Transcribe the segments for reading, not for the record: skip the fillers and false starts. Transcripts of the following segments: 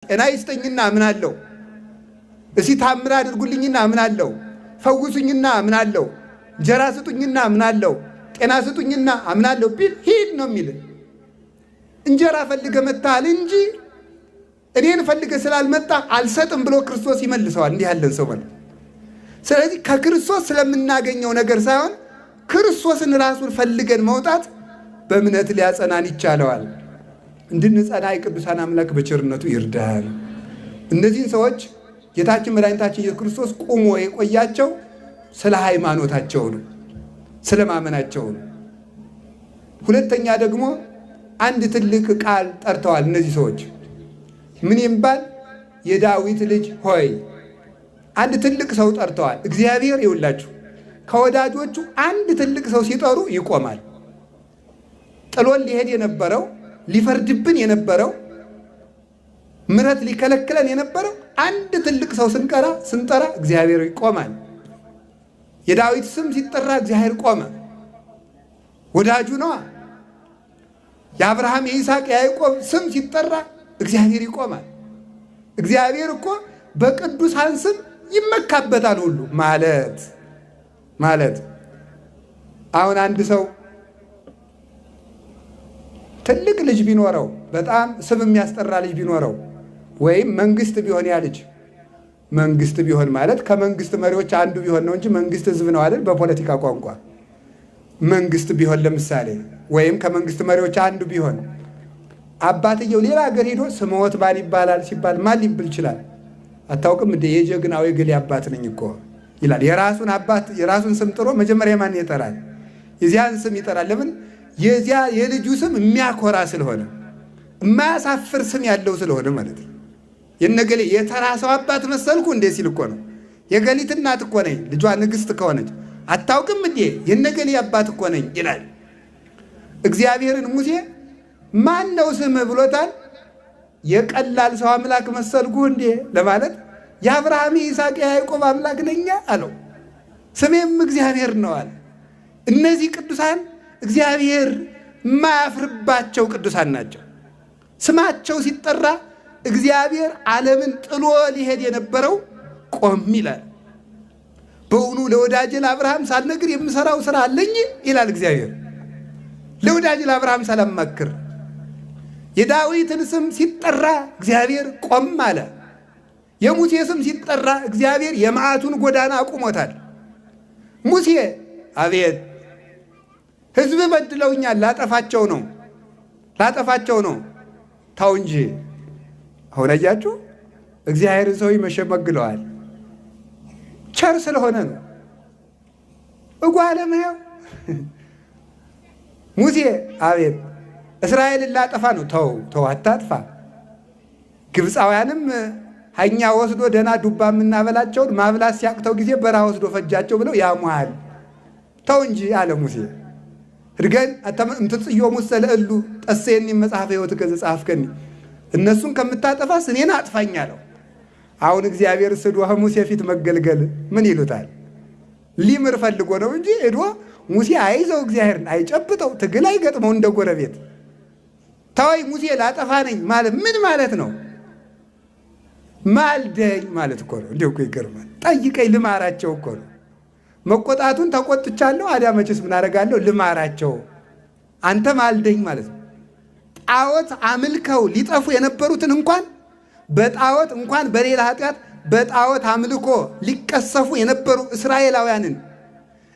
ጤና ይስጠኝና አምናለሁ። እስቲ ታምር አድርጉልኝና አምናለሁ። ፈውሱኝና አምናለሁ። እንጀራ ስጡኝና አምናለሁ። ጤና ስጡኝና አምናለሁ ቢል ሂድ ነው የሚል። እንጀራ ፈልገ መጥተሃል እንጂ እኔን ፈልገ ስላልመጣ አልሰጥም ብሎ ክርስቶስ ይመልሰዋል። እንዲህ ያለን ሰው ማለት። ስለዚህ ከክርስቶስ ስለምናገኘው ነገር ሳይሆን ክርስቶስን ራሱን ፈልገን መውጣት በእምነት ሊያጸናን ይቻለዋል። እንድንጸና የቅዱሳን አምላክ በቸርነቱ ይርዳል። እነዚህን ሰዎች ጌታችን መድኃኒታችን ኢየሱስ ክርስቶስ ቁሞ የቆያቸው ስለ ሃይማኖታቸው ነው፣ ስለ ማመናቸው ነው። ሁለተኛ ደግሞ አንድ ትልቅ ቃል ጠርተዋል። እነዚህ ሰዎች ምን ይባል? የዳዊት ልጅ ሆይ። አንድ ትልቅ ሰው ጠርተዋል። እግዚአብሔር ይውላችሁ ከወዳጆቹ አንድ ትልቅ ሰው ሲጠሩ ይቆማል። ጥሎን ሊሄድ የነበረው፣ ሊፈርድብን የነበረው፣ ምሕረት ሊከለክለን የነበረው አንድ ትልቅ ሰው ስንቀራ ስንጠራ እግዚአብሔር ይቆማል። የዳዊት ስም ሲጠራ እግዚአብሔር ቆመ። ወዳጁ ነዋ። የአብርሃም፣ የይስሐቅ፣ የያዕቆብ ስም ሲጠራ እግዚአብሔር ይቆማል። እግዚአብሔር እኮ በቅዱሳን ስም ይመካበታል ሁሉ ማለት። አሁን አንድ ሰው ትልቅ ልጅ ቢኖረው፣ በጣም ስም የሚያስጠራ ልጅ ቢኖረው ወይም መንግስት ቢሆን፣ ያ ልጅ መንግስት ቢሆን ማለት ከመንግስት መሪዎች አንዱ ቢሆን ነው እንጂ መንግስት ህዝብ ነው አይደል? በፖለቲካ ቋንቋ መንግስት ቢሆን ለምሳሌ ወይም ከመንግስት መሪዎች አንዱ ቢሆን አባትየው ሌላ ሀገር ሄዶ ስምዎት ማን ይባላል ሲባል ማን ሊብል ይችላል? አታውቅም እንደ የጀግናው የገሌ አባት ነኝ እኮ ይላል። የራሱን አባት የራሱን ስም ጥሮ መጀመሪያ ማን ይጠራል? የዚያን ስም ይጠራል። ለምን? የዚያ የልጁ ስም የሚያኮራ ስለሆነ፣ የማያሳፍር ስም ያለው ስለሆነ ማለት ነው። የነገሌ የተራ ሰው አባት መሰልኩ እንዴ ሲል እኮ ነው። የገሊት እናት እኮ ነኝ፣ ልጇ ንግስት ከሆነች አታውቅም እንዴ የነገሌ አባት እኮ ነኝ ይላል። እግዚአብሔርን ሙሴ ማን ነው ስምህ ብሎታል። የቀላል ሰው አምላክ መሰልኩ እንዴ ለማለት የአብርሃም፣ የይስሐቅ፣ የያዕቆብ አምላክ ነኛ አለው። ስሜም እግዚአብሔር ነው አለ። እነዚህ ቅዱሳን እግዚአብሔር የማያፍርባቸው ቅዱሳን ናቸው። ስማቸው ሲጠራ እግዚአብሔር ዓለምን ጥሎ ሊሄድ የነበረው ቆም ይላል። በውኑ ለወዳጄ ለአብርሃም ሳልነግር የምሰራው ስራ አለኝ ይላል እግዚአብሔር። ለወዳጄ ለአብርሃም ሳላማክር የዳዊትን ስም ሲጠራ እግዚአብሔር ቆም አለ። የሙሴ ስም ሲጠራ እግዚአብሔር የመዓቱን ጎዳና አቁሞታል። ሙሴ አቤት፣ ሕዝብ በድለውኛል፣ ላጠፋቸው ነው፣ ላጠፋቸው ነው፣ ታው እንጂ። አሁን አያችሁ እግዚአብሔርን ሰው ይመሸመግለዋል። ቸር ስለሆነ ነው። እጓለመያው ሙሴ አቤት፣ እስራኤልን ላጠፋ ነው። ተው ተው፣ አታጥፋ። ግብፃውያንም ሀኛ ወስዶ ደህና ዱባ የምናበላቸውን ማብላት ሲያቅተው ጊዜ በረሃ ወስዶ ፈጃቸው ብለው ያሟል። ተው እንጂ አለ ሙሴ። እድገን እምትጽዮ ሙሰ ለእሉ ጠሴኒ መጽሐፈ ሕይወትከ ዘጸሐፍከኒ፣ እነሱን ከምታጠፋስ እኔን አጥፋኝ አለው። አሁን እግዚአብሔር ስዶ ሙሴ ፊት መገልገል ምን ይሉታል? ሊምር ፈልጎ ነው እንጂ ሄዶ ሙሴ አይዘው እግዚአብሔርን አይጨብጠው፣ ትግል አይገጥመው እንደ ጎረቤት። ተወይ ሙሴ ላጠፋ ነኝ ማለት ምን ማለት ነው? ማልደኝ ማለት እኮ ነው። እንዲሁ እኮ ይገርማል። ጠይቀኝ ልማራቸው እኮ ነው። መቆጣቱን ተቆጥቻለሁ፣ አዲያ መቼስ ምን አደርጋለሁ? ልማራቸው። አንተ ማልደኝ ማለት ነው። ጣዖት አምልከው ሊጠፉ የነበሩትን እንኳን በጣዖት እንኳን በሌላ ኃጢአት በጣዖት አምልኮ ሊቀሰፉ የነበሩ እስራኤላውያንን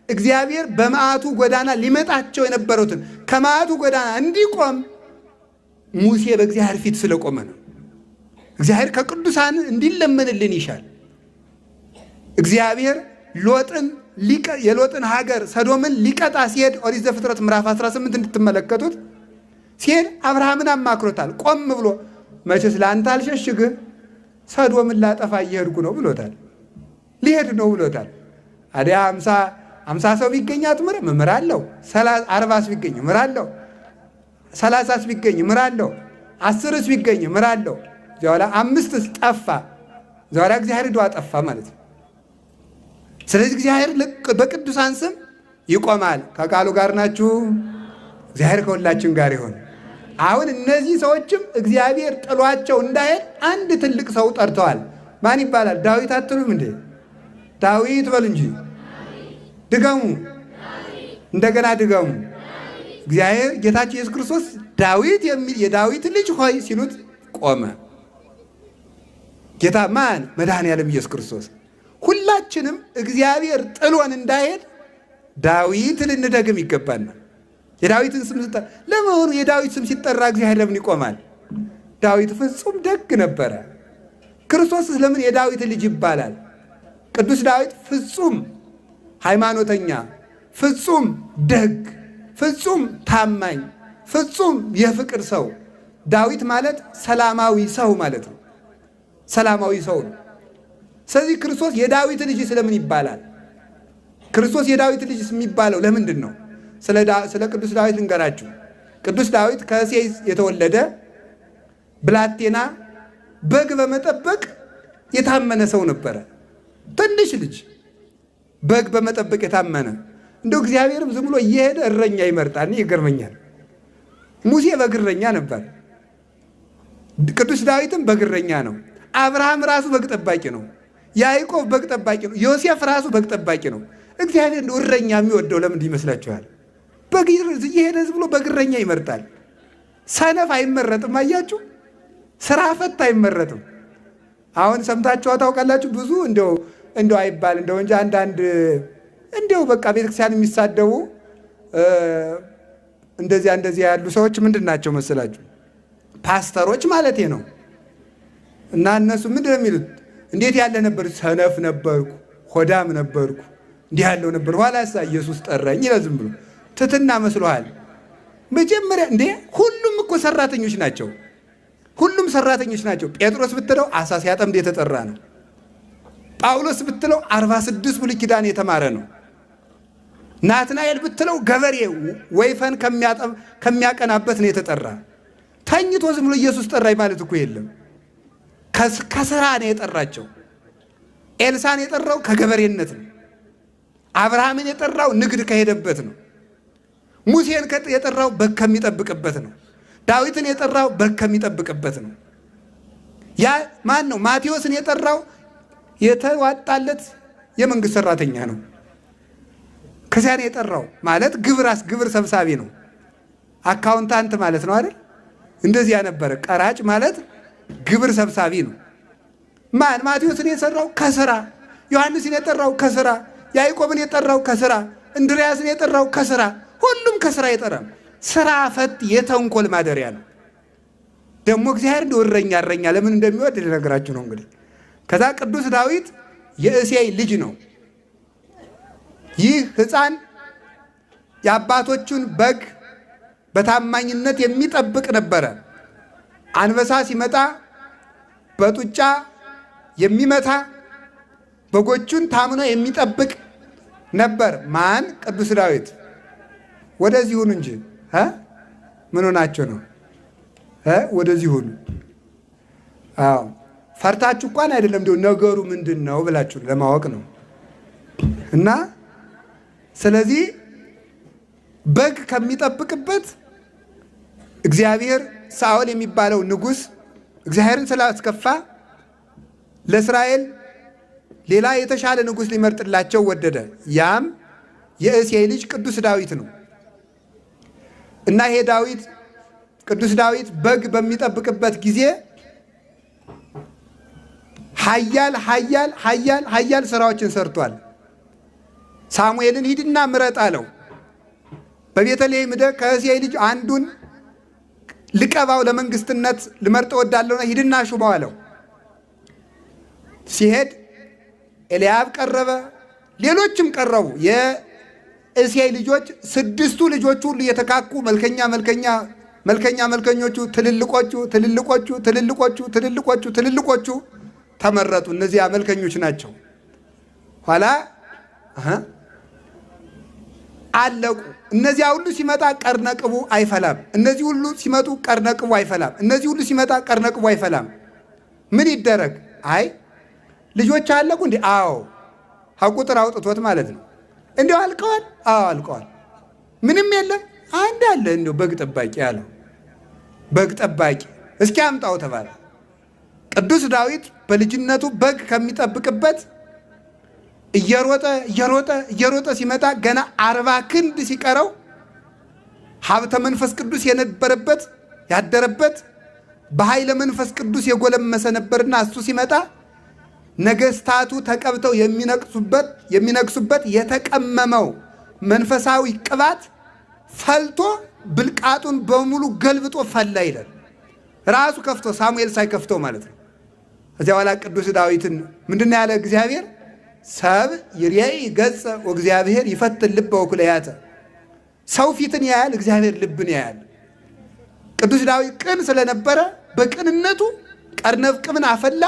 እግዚአብሔር በመዓቱ ጎዳና ሊመጣቸው የነበሩትን ከመዓቱ ጎዳና እንዲቆም ሙሴ በእግዚአብሔር ፊት ስለቆመ ነው። እግዚአብሔር ከቅዱሳን እንዲለመንልን ይሻል። እግዚአብሔር ሎጥን የሎጥን ሀገር ሰዶምን ሊቀጣ ሲሄድ ኦሪት ዘፍጥረት ምዕራፍ 18 እንድትመለከቱት ሲሄድ አብርሃምን አማክሮታል። ቆም ብሎ መቼስ ለአንተ አልሸሽግህ ሰዶምን ላጠፋ እየሄድኩ ነው ብሎታል። ሊሄድ ነው ብሎታል። አዲያ 50 ሰው ቢገኝ አትምርም? እምራለሁ። 40ስ ቢገኝ እምራለሁ። 30ስ ቢገኝ እምራለሁ። 10ስ ቢገኝ እምራለሁ። እዚያ በኋላ 5ስ ጠፋ። እዚያ በኋላ እግዚአብሔር ሄዶ አጠፋ ማለት ነው። ስለዚህ እግዚአብሔር በቅዱሳን ስም ይቆማል። ከቃሉ ጋር ናችሁ። እግዚአብሔር ከሁላችን ጋር ይሆን። አሁን እነዚህ ሰዎችም እግዚአብሔር ጥሏቸው እንዳይሄድ አንድ ትልቅ ሰው ጠርተዋል። ማን ይባላል? ዳዊት አትሉም እንዴ? ዳዊት በሉ እንጂ። ድገሙ፣ እንደገና ድገሙ። እግዚአብሔር ጌታችን ኢየሱስ ክርስቶስ ዳዊት የሚል የዳዊት ልጅ ሆይ ሲሉት ቆመ። ጌታ ማን? መድኃኔዓለም ኢየሱስ ክርስቶስ። ሁላችንም እግዚአብሔር ጥሎን እንዳይሄድ ዳዊት ልንደግም ይገባናል። የዳዊትን ስም ስጠራ፣ ለመሆኑ የዳዊት ስም ሲጠራ እግዚአብሔር ለምን ይቆማል? ዳዊት ፍጹም ደግ ነበረ። ክርስቶስስ ለምን የዳዊት ልጅ ይባላል? ቅዱስ ዳዊት ፍጹም ሃይማኖተኛ፣ ፍጹም ደግ፣ ፍጹም ታማኝ፣ ፍጹም የፍቅር ሰው። ዳዊት ማለት ሰላማዊ ሰው ማለት ነው። ሰላማዊ ሰው ነው። ስለዚህ ክርስቶስ የዳዊት ልጅ ስለምን ይባላል? ክርስቶስ የዳዊት ልጅ የሚባለው ለምንድን ነው? ስለ ቅዱስ ዳዊት ልንገራችሁ። ቅዱስ ዳዊት ከእሴይ የተወለደ ብላቴና በግ በመጠበቅ የታመነ ሰው ነበረ። ትንሽ ልጅ በግ በመጠበቅ የታመነ፣ እንደው እግዚአብሔርም ዝም ብሎ እየሄደ እረኛ ይመርጣል። እኔ ይገርመኛል። ሙሴ በግ እረኛ ነበር። ቅዱስ ዳዊትም በግ እረኛ ነው። አብርሃም ራሱ በግ ጠባቂ ነው። ያዕቆብ በግ ጠባቂ ነው። ዮሴፍ ራሱ በግ ጠባቂ ነው። እግዚአብሔር እንደው እረኛ የሚወደው ለምንድን ይመስላችኋል? በግ እየሄደ ዝም ብሎ በግ እረኛ ይመርጣል። ሰነፍ አይመረጥም። አያችሁ፣ ስራ ፈት አይመረጥም። አሁን ሰምታችሁ ታውቃላችሁ። ብዙ እንደው እንደው አይባል እንደው እንጂ አንዳንድ እንደው በቃ ቤተክርስቲያን የሚሳደቡ እንደዚያ እንደዚያ ያሉ ሰዎች ምንድን ናቸው መሰላችሁ? ፓስተሮች ማለቴ ነው። እና እነሱ ምንድን ነው የሚሉት? እንዴት ያለ ነበር? ሰነፍ ነበርኩ፣ ሆዳም ነበርኩ፣ እንዲህ ያለው ነበር። ኋላሳ ኢየሱስ ጠራኝ ይላል። ዝም ብሎ ትትና መስሎሃል። መጀመሪያ እንዴ ሁሉም እኮ ሰራተኞች ናቸው። ሁሉም ሰራተኞች ናቸው። ጴጥሮስ ብትለው አሳ ሲያጠምድ የተጠራ ነው። ጳውሎስ ብትለው 46 ብሉይ ኪዳን የተማረ ነው። ናትናኤል ብትለው ገበሬ ወይፈን ከሚያቀናበት ነው የተጠራ። ተኝቶ ዝም ብሎ ኢየሱስ ጠራኝ ማለት እኮ የለም። ከስራ ነው የጠራቸው። ኤልሳን የጠራው ከገበሬነት ነው። አብርሃምን የጠራው ንግድ ከሄደበት ነው። ሙሴን የጠራው በግ ከሚጠብቅበት ነው። ዳዊትን የጠራው በግ ከሚጠብቅበት ነው። ያ ማን ነው? ማቴዎስን የጠራው የተዋጣለት የመንግስት ሰራተኛ ነው። ከዚያ ነው የጠራው ማለት ግብር ሰብሳቢ ነው። Accountant ማለት ነው አይደል? እንደዚያ ነበረ። ቀራጭ ማለት ግብር ሰብሳቢ ነው። ማን? ማቴዎስን የሰራው ከስራ፣ ዮሐንስን የጠራው ከስራ፣ ያዕቆብን የጠራው ከስራ፣ እንድርያስን የጠራው ከስራ። ሁሉም ከስራ የጠራ። ስራ ፈት የተንኮል ማደሪያ ነው። ደግሞ እግዚአብሔር እንደው እረኛ እረኛ ለምን እንደሚወድ ልነግራችሁ ነው እንግዲህ። ከዛ ቅዱስ ዳዊት የእሴይ ልጅ ነው። ይህ ሕፃን የአባቶቹን በግ በታማኝነት የሚጠብቅ ነበረ። አንበሳ ሲመጣ በጡጫ የሚመታ፣ በጎቹን ታምኖ የሚጠብቅ ነበር። ማን? ቅዱስ ዳዊት። ወደዚህ ሁኑ እንጂ ምን ሆናችሁ ነው? ወደዚህ ሁኑ። አዎ ፈርታችሁ እንኳን አይደለም፣ እንደው ነገሩ ምንድን ነው ብላችሁ ለማወቅ ነው። እና ስለዚህ በግ ከሚጠብቅበት እግዚአብሔር ሳኦል የሚባለው ንጉሥ እግዚአብሔርን ስላስከፋ ለእስራኤል ሌላ የተሻለ ንጉሥ ሊመርጥላቸው ወደደ። ያም የእሴይ ልጅ ቅዱስ ዳዊት ነው። እና ይሄ ዳዊት ቅዱስ ዳዊት በግ በሚጠብቅበት ጊዜ ኃያል ኃያል ኃያል ኃያል ስራዎችን ሰርቷል። ሳሙኤልን ሂድና ምረጥ አለው። በቤተልሔም ሂደህ ከእሴይ ልጅ አንዱን ልቀባው፣ ለመንግስትነት ልመርጥ እወዳለሁና ሂድና ሹመው አለው። ሲሄድ ኤልያብ ቀረበ፣ ሌሎችም ቀረቡ። የእሴይ ልጆች 6ቱ ልጆች ሁሉ እየተካኩ መልከኛ መልከኛ መልከኛ መልከኞቹ ትልልቆቹ ትልልቆቹ ትልልቆቹ ትልልቆቹ ትልልቆቹ ተመረጡ። እነዚያ መልከኞች ናቸው። ኋላ አለቁ። እነዚያ ሁሉ ሲመጣ ቀርነ ቅቡ አይፈላም። እነዚህ ሁሉ ሲመጡ ቀርነ ቅቡ አይፈላም። እነዚህ ሁሉ ሲመጣ ቀርነ ቅቡ አይፈላም። ምን ይደረግ? አይ ልጆች አለቁ እንዴ? አዎ፣ ከቁጥር አውጥቶት ማለት ነው። እንዲያው አልቀዋል። አዎ አልቀዋል። ምንም የለም። አንድ አለ እንደው በግ ጠባቂ አለው። በግ ጠባቂ። እስኪ አምጣው ተባለ። ቅዱስ ዳዊት በልጅነቱ በግ ከሚጠብቅበት እየሮጠ እየሮጠ እየሮጠ ሲመጣ ገና 40 ክንድ ሲቀረው ሀብተ መንፈስ ቅዱስ የነበረበት ያደረበት በኃይለ መንፈስ ቅዱስ የጎለመሰ ነበርና እሱ ሲመጣ ነገስታቱ ተቀብተው የሚነቅሱበት የተቀመመው መንፈሳዊ ቅባት ፈልቶ ብልቃጡን በሙሉ ገልብጦ ፈላ ይላል። ራሱ ከፍቶ ሳሙኤል ሳይከፍተው ማለት ነው። እዚያ በኋላ ቅዱስ ዳዊትን ምንድነው ያለ እግዚአብሔር? ሰብ ይሬኢ ገጸ ወእግዚአብሔር ይፈትን ልበ ወኩለያተ። ሰው ፊትን ያያል፣ እግዚአብሔር ልብን ያያል። ቅዱስ ዳዊት ቅን ስለነበረ በቅንነቱ ቀርነፍቅምን አፈላ።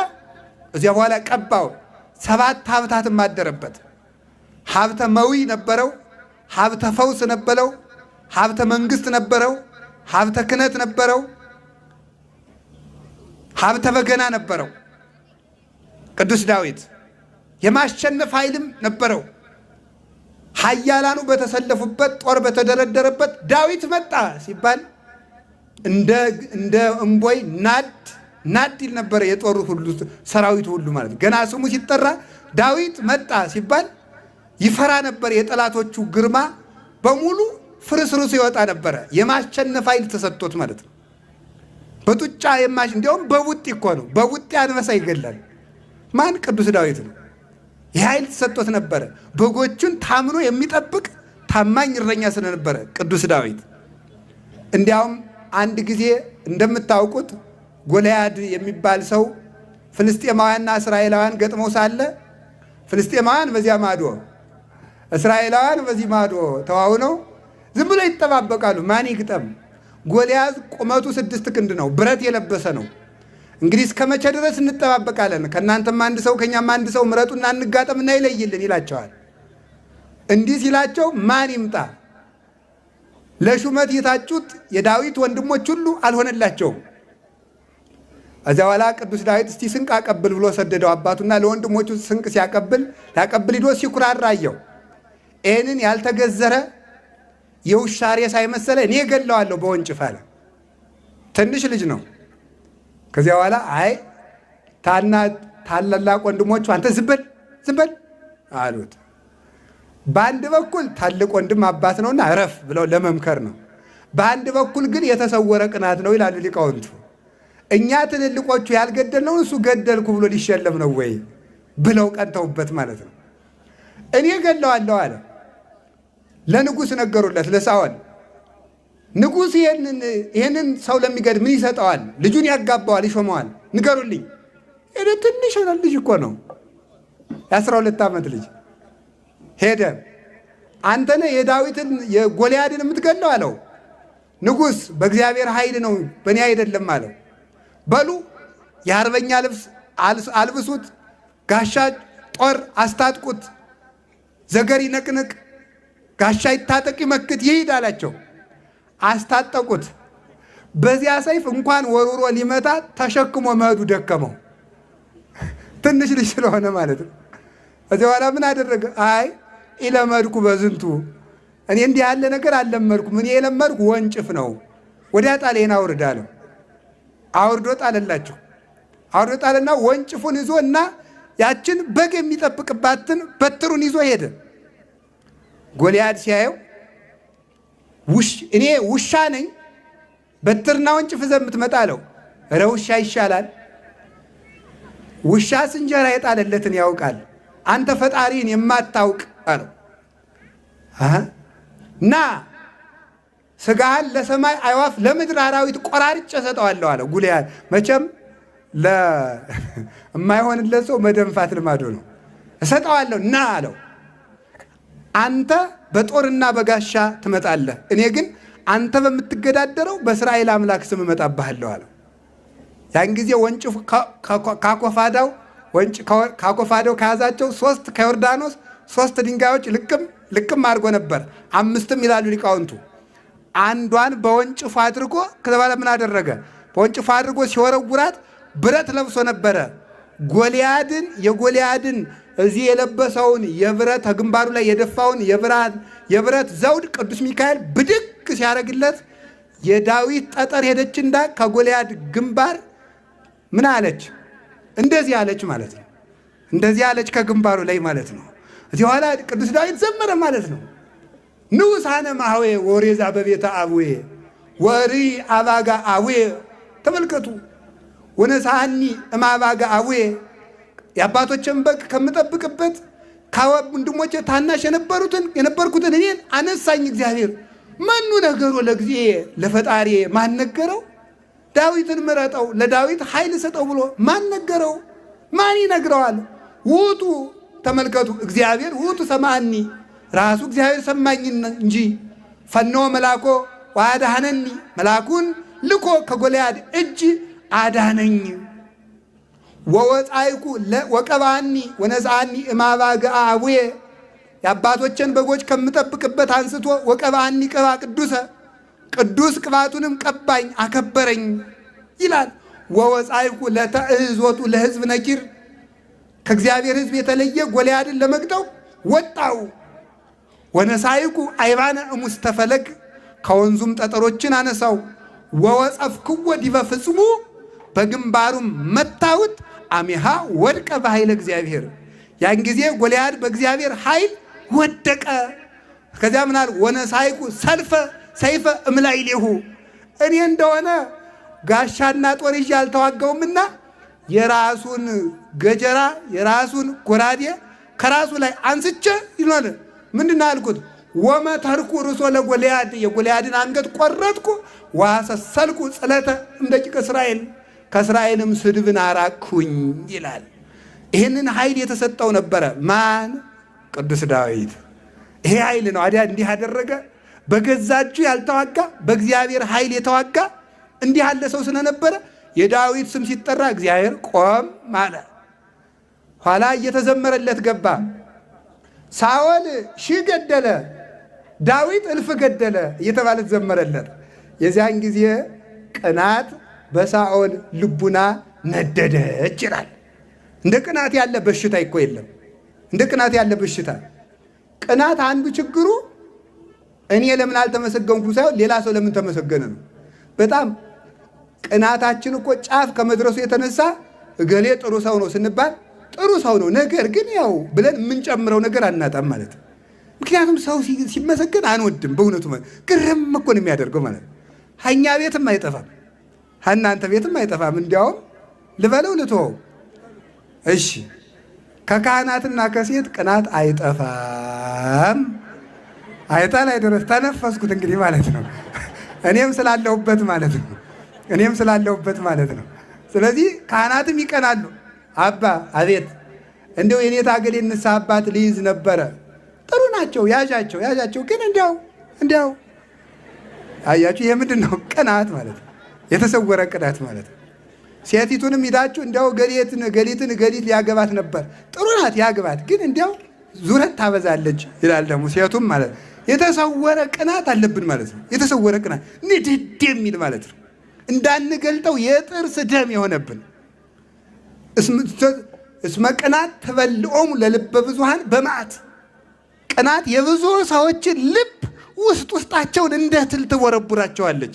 እዚያ በኋላ ቀባው። 7 ሀብታትም አደረበት። ሀብተ መዊ ነበረው፣ ሀብተ ፈውስ ነበረው፣ ሀብተ መንግስት ነበረው፣ ሀብተ ክህነት ነበረው፣ ሀብተ በገና ነበረው። ቅዱስ ዳዊት የማሸነፍ ኃይልም ነበረው። ኃያላኑ በተሰለፉበት ጦር በተደረደረበት ዳዊት መጣ ሲባል እንደ እምቦይ ናድ ናድ ይል ነበር የጦሩ ሁሉ ሰራዊቱ ሁሉ ማለት ነው። ገና ስሙ ሲጠራ ዳዊት መጣ ሲባል ይፈራ ነበር። የጠላቶቹ ግርማ በሙሉ ፍርስርሱ ይወጣ ነበር። የማሸነፍ ኃይል ተሰጥቶት ማለት ነው። በጡጫ የማሽ እንዲያውም በቡጢ እኮ ነው። በቡጢ አንበሳ ይገላል። ማን? ቅዱስ ዳዊት ነው። የኃይል ተሰጥቶት ነበር። በጎቹን ታምኖ የሚጠብቅ ታማኝ እረኛ ስለነበረ ቅዱስ ዳዊት። እንዲያውም አንድ ጊዜ እንደምታውቁት ጎልያድ የሚባል ሰው ፍልስጤማውያንና እስራኤላውያን ገጥመው ሳለ ፍልስጤማውያን በዚያ ማዶ እስራኤላውያን በዚህ ማዶ ተዋውነው ዝም ብለው ይጠባበቃሉ። ማን ይግጠም? ጎልያድ ቁመቱ 6 ክንድ ነው፣ ብረት የለበሰ ነው። እንግዲህ እስከ መቼ ድረስ እንጠባበቃለን? ከእናንተም አንድ ሰው ከኛም አንድ ሰው ምረጡና እንጋጠምና ይለይልን ይላቸዋል። እንዲህ ሲላቸው ማን ይምጣ? ለሹመት የታጩት የዳዊት ወንድሞች ሁሉ አልሆነላቸውም። ከዚያ በኋላ ቅዱስ ዳዊት እስቲ ስንቅ አቀብል ብሎ ሰደደው አባቱና ለወንድሞቹ ስንቅ ሊያቀብል ሂዶ ሲኩራራ አየው። ይሄንን ያልተገዘረ የውሻ ሬሳ የመሰለ እኔ እገለዋለሁ በወንጭፍ አለ። ትንሽ ልጅ ነው። ከዚያ በኋላ አይ ታላላቅ ወንድሞቹ አንተ ዝም በል ዝም በል አሉት። በአንድ በኩል ታልቅ ወንድም አባት ነውና እረፍ ብለው ለመምከር ነው። በአንድ በኩል ግን የተሰወረ ቅናት ነው ይላሉ ሊቃውንቱ። እኛ ትልልቆቹ ያልገደልነውን እሱ ገደልኩ ብሎ ሊሸለም ነው ወይ ብለው ቀንተውበት ማለት ነው። እኔ ገለዋለሁ አለ። ለንጉስ ነገሩለት ለሳኦል። ንጉስ ይሄንን ሰው ለሚገድል ምን ይሰጠዋል? ልጁን ያጋባዋል፣ ይሾመዋል። ንገሩልኝ። እኔ ትንሽ ልጅ እኮ ነው፣ የ12 ዓመት ልጅ። ሄደ። አንተ ነህ የዳዊትን የጎልያድን የምትገለው አለው። ንጉስ በእግዚአብሔር ኃይል ነው በእኔ አይደለም አለው። በሉ የአርበኛ ልብስ አልብሱት፣ ጋሻ ጦር አስታጥቁት፣ ዘገር ይነቅንቅ፣ ጋሻ ይታጠቅ ይመክት ይሂድ አላቸው። አስታጠቁት። በዚያ ሰይፍ እንኳን ወርውሮ ሊመታ ተሸክሞ መሄዱ ደከመው። ትንሽ ልጅ ስለሆነ ማለት ነው። ከዚያ በኋላ ምን አደረገ? አይ ኢለመድኩ በዝንቱ፣ እኔ እንዲህ ያለ ነገር አልለመድኩም። እኔ የለመድኩ ወንጭፍ ነው። ወዲያ ጣሌን አውርድ አለው። አውርዶ ጣለላቸው። አውርዶ ጣለና ወንጭፉን ይዞና ያችን በግ የሚጠብቅባትን በትሩን ይዞ ሄደ። ጎልያድ ሲያየው እኔ ውሻ ነኝ በትርና ወንጭፍ ይዘህ የምትመጣ አለው። ኧረ ውሻ ይሻላል። ውሻስ እንጀራ የጣለለትን ያውቃል፣ አንተ ፈጣሪን የማታውቅ አለው። ና ስጋህን ለሰማይ አዕዋፍ ለምድር አራዊት ቆራርጬ እሰጠዋለሁ አለው። ጎልያድ መቼም ለማይሆንለት ሰው መደንፋት ልማዱ ነው። እሰጠዋለሁ ና አለው። አንተ በጦርና በጋሻ ትመጣለህ፣ እኔ ግን አንተ በምትገዳደረው በእስራኤል አምላክ ስም እመጣብሃለሁ አለው። ያን ጊዜ ወንጭፍ ካኮፋዳው ከያዛቸው 3 ከዮርዳኖስ 3 ድንጋዮች ልቅም ልቅም አድርጎ ነበር። 5ም ይላሉ ሊቃውንቱ። አንዷን በወንጭፉ አድርጎ ከተባለ ምን አደረገ? በወንጭፉ አድርጎ ሲወረውራት ብረት ለብሶ ነበረ። ጎልያድን የጎልያድን እዚህ የለበሰውን የብረት ግንባሩ ላይ የደፋውን የብረት ዘውድ ቅዱስ ሚካኤል ብድግ ሲያደርግለት የዳዊት ጠጠር ሄደችና ከጎልያድ ግንባር ምን አለች? እንደዚህ አለች ማለት ነው። እንደዚህ አለች ከግንባሩ ላይ ማለት ነው። እዚህ ኋላ ቅዱስ ዳዊት ዘመረ ማለት ነው። ንዑሳነ ማህዌ ወሬዛ በቤተ አቡዬ ወሪ አባጋ አቡዬ። ተመልከቱ፣ ወነሳኒ እማባጋ አቡዬ፣ የአባቶችን በግ ከምጠብቅበት ከወንድሞቼ ታናሽ የነበርኩትን እኔን አነሳኝ እግዚአብሔር። መኑ ነገሮ ለእግዚኤ፣ ለፈጣሪ ማን ነገረው? ዳዊትን ምረጠው፣ ለዳዊት ኃይል ሰጠው ብሎ ማን ነገረው? ማን ይነግረዋል? ውጡ ተመልከቱ፣ እግዚአብሔር ውጡ ሰማኒ፣ ራሱ እግዚአብሔር ሰማኝ እንጂ። ፈኖ መላኮ ወአድኀነኒ፣ መልአኩን ልኮ ከጎልያድ እጅ አዳነኝ። ወወፃይኩ ወቀባኒ ወነሳኒ እማባግአ አቡዬ፣ የአባቶችን በጎች ከምጠብቅበት አንስቶ ወቀባኒ ቅባ ቅዱሰ፣ ቅዱስ ቅባቱንም ቀባኝ አከበረኝ ይላል። ወወፃይኩ ለተእዞቱ ለሕዝብ ነኪር፣ ከእግዚአብሔር ሕዝብ የተለየ ጎልያድን ለመግጠው ወጣው። ወነሳይኩ አይባነ እሙስተፈለግ፣ ከወንዙም ጠጠሮችን አነሳው። ወወጸፍክዎ ዲበ ፍጽሙ፣ በግንባሩም መታሁት። አሜሃ ወድቀ በኃይለ እግዚአብሔር፣ ያን ጊዜ ጎልያድ በእግዚአብሔር ኃይል ወደቀ። ከዚያ ምናል? ወነሳይኩ ሰልፈ ሰይፈ እምላይሌሁ፣ እኔ እንደሆነ ጋሻና ጦር ይዤ አልተዋጋውምና የራሱን ገጀራ የራሱን ጎራዴ ከራሱ ላይ አንስቼ ይሏል። ምንድን ነው አልኩት? ወመተርኩ ርሶ ለጎልያድ፣ የጎልያድን አንገት ቆረጥኩ። ዋሰሰልኩ ጽለተ እምደቂቀ እስራኤል፣ ከእስራኤልም ስድብን አራቅሁኝ ይላል። ይህንን ኃይል የተሰጠው ነበረ ማን? ቅዱስ ዳዊት። ይሄ ኃይል ነው አዲያ እንዲህ ያደረገ። በገዛ እጁ ያልተዋጋ በእግዚአብሔር ኃይል የተዋጋ እንዲህ ያለ ሰው ስለነበረ የዳዊት ስም ሲጠራ እግዚአብሔር ቆም አለ። ኋላ እየተዘመረለት ገባ። ሳኦል ሺህ ገደለ፣ ዳዊት እልፍ ገደለ እየተባለ ተዘመረለት። የዚያን ጊዜ ቅናት በሳኦል ልቡና ነደደች ይላል። እንደ ቅናት ያለ በሽታ እኮ የለም። እንደ ቅናት ያለ በሽታ። ቅናት አንዱ ችግሩ እኔ ለምን አልተመሰገንኩም ሳይሆን ሌላ ሰው ለምን ተመሰገነ ነው። በጣም ቅናታችን እኮ ጫፍ ከመድረሱ የተነሳ እገሌ ጥሩ ሰው ነው ስንባል ጥሩ ሰው ነው ነገር ግን ያው ብለን የምንጨምረው ነገር አናጣም ማለት ነው። ምክንያቱም ሰው ሲመሰገን አንወድም። በእውነቱ ግርም እኮ ነው የሚያደርገው ማለት ነው። ሀኛ ቤትም አይጠፋም፣ እናንተ ቤትም አይጠፋም። እንዲያውም ልበለው ልትወው፣ እሺ፣ ከካህናትና ከሴት ቅናት አይጠፋም። አይጣል አይደረስ ተነፈስኩት እንግዲህ ማለት ነው። እኔም ስላለሁበት ማለት ነው። እኔም ስላለሁበት ማለት ነው። ስለዚህ ካህናትም ይቀናሉ። አባ አቤት፣ እንደው የኔታ አገሌ ንስሐ አባት ሊይዝ ነበረ። ጥሩ ናቸው፣ ያዣቸው ያዣቸው። ግን እንዲያው እንዲያው አያችሁ፣ ይሄ ምንድን ነው? ቅናት ማለት ነው። የተሰወረ ቅናት ማለት ነው። ሴቲቱንም ሂዳችሁ እንዲያው ገሊትን ገሊትን ገሊት ሊያገባት ነበር። ጥሩ ናት ያግባት፣ ግን እንዲያው ዙረት ታበዛለች ይላል ደግሞ ሴቱም ማለት ነው። የተሰወረ ቅናት አለብን ማለት ነው። የተሰወረ ቅናት ንድድ የሚል ማለት ነው። እንዳንገልጠው የጥርስ ደም የሆነብን። እስመ ቅናት ትበልዖሙ ለልበ ብዙኃን በመዓት፣ ቅናት የብዙ ሰዎችን ልብ ውስጥ ውስጣቸውን እንደ ትል ትቦረቡራቸዋለች።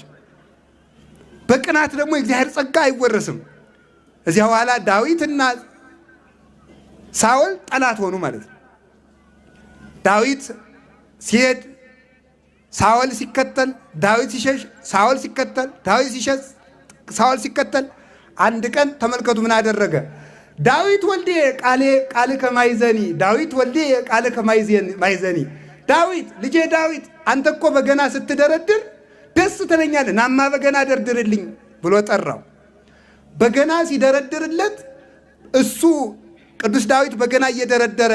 በቅናት ደግሞ የእግዚአብሔር ጸጋ አይወረስም። እዚያ በኋላ ዳዊትና ሳኦል ጠላት ሆኑ ማለት ነው። ዳዊት ሲሄድ ሳኦል ሲከተል፣ ዳዊት ሲሸሽ ሳኦል ሲከተል፣ ዳዊት ሲሸሽ ሳኦል ሲከተል፣ አንድ ቀን ተመልከቱ ምን አደረገ? ዳዊት ወልዴ ቃሌ ቃል ከማይዘኒ፣ ዳዊት ወልዴ ቃል ከማይዘኒ፣ ዳዊት ልጄ ዳዊት አንተ እኮ በገና ስትደረድር ደስ ትለኛለህ፣ ናማ በገና ደርድርልኝ ብሎ ጠራው። በገና ሲደረድርለት እሱ ቅዱስ ዳዊት በገና እየደረደረ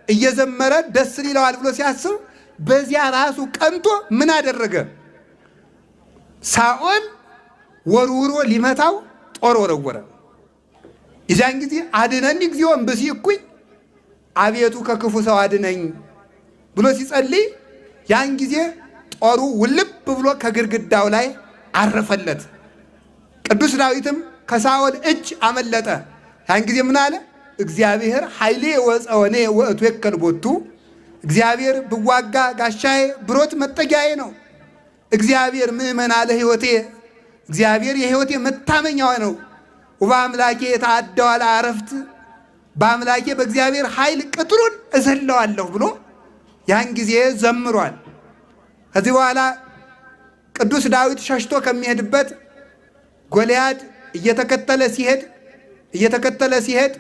እየዘመረ ደስ ሊለዋል ብሎ ሲያስብ በዚያ ራሱ ቀንቶ ምን አደረገ? ሳኦል ወርውሮ ሊመታው ጦር ወረወረ። የዚያን ጊዜ አድነኒ እግዚኦ እምብእሲ እኩይ፣ አቤቱ ከክፉ ሰው አድነኝ ብሎ ሲጸልይ ያን ጊዜ ጦሩ ውልብ ብሎ ከግድግዳው ላይ አረፈለት። ቅዱስ ዳዊትም ከሳኦል እጅ አመለጠ። ያን ጊዜ ምን አለ? እግዚአብሔር ኃይሌ ወፀወኔ ወእትዌከል ቦቱ፣ እግዚአብሔር ብዋጋ ጋሻዬ ብሮት መጠጊያዬ ነው። እግዚአብሔር ምእመና ለሕይወቴ፣ እግዚአብሔር የሕይወቴ መታመኛዋ ነው። ወበአምላኬ የተአደዋል አረፍት፣ በአምላኬ በእግዚአብሔር ኃይል ቅጥሩን እዘለዋለሁ ብሎ ያን ጊዜ ዘምሯል። ከዚህ በኋላ ቅዱስ ዳዊት ሸሽቶ ከሚሄድበት ጎልያድ እየተከተለ ሲሄድ እየተከተለ ሲሄድ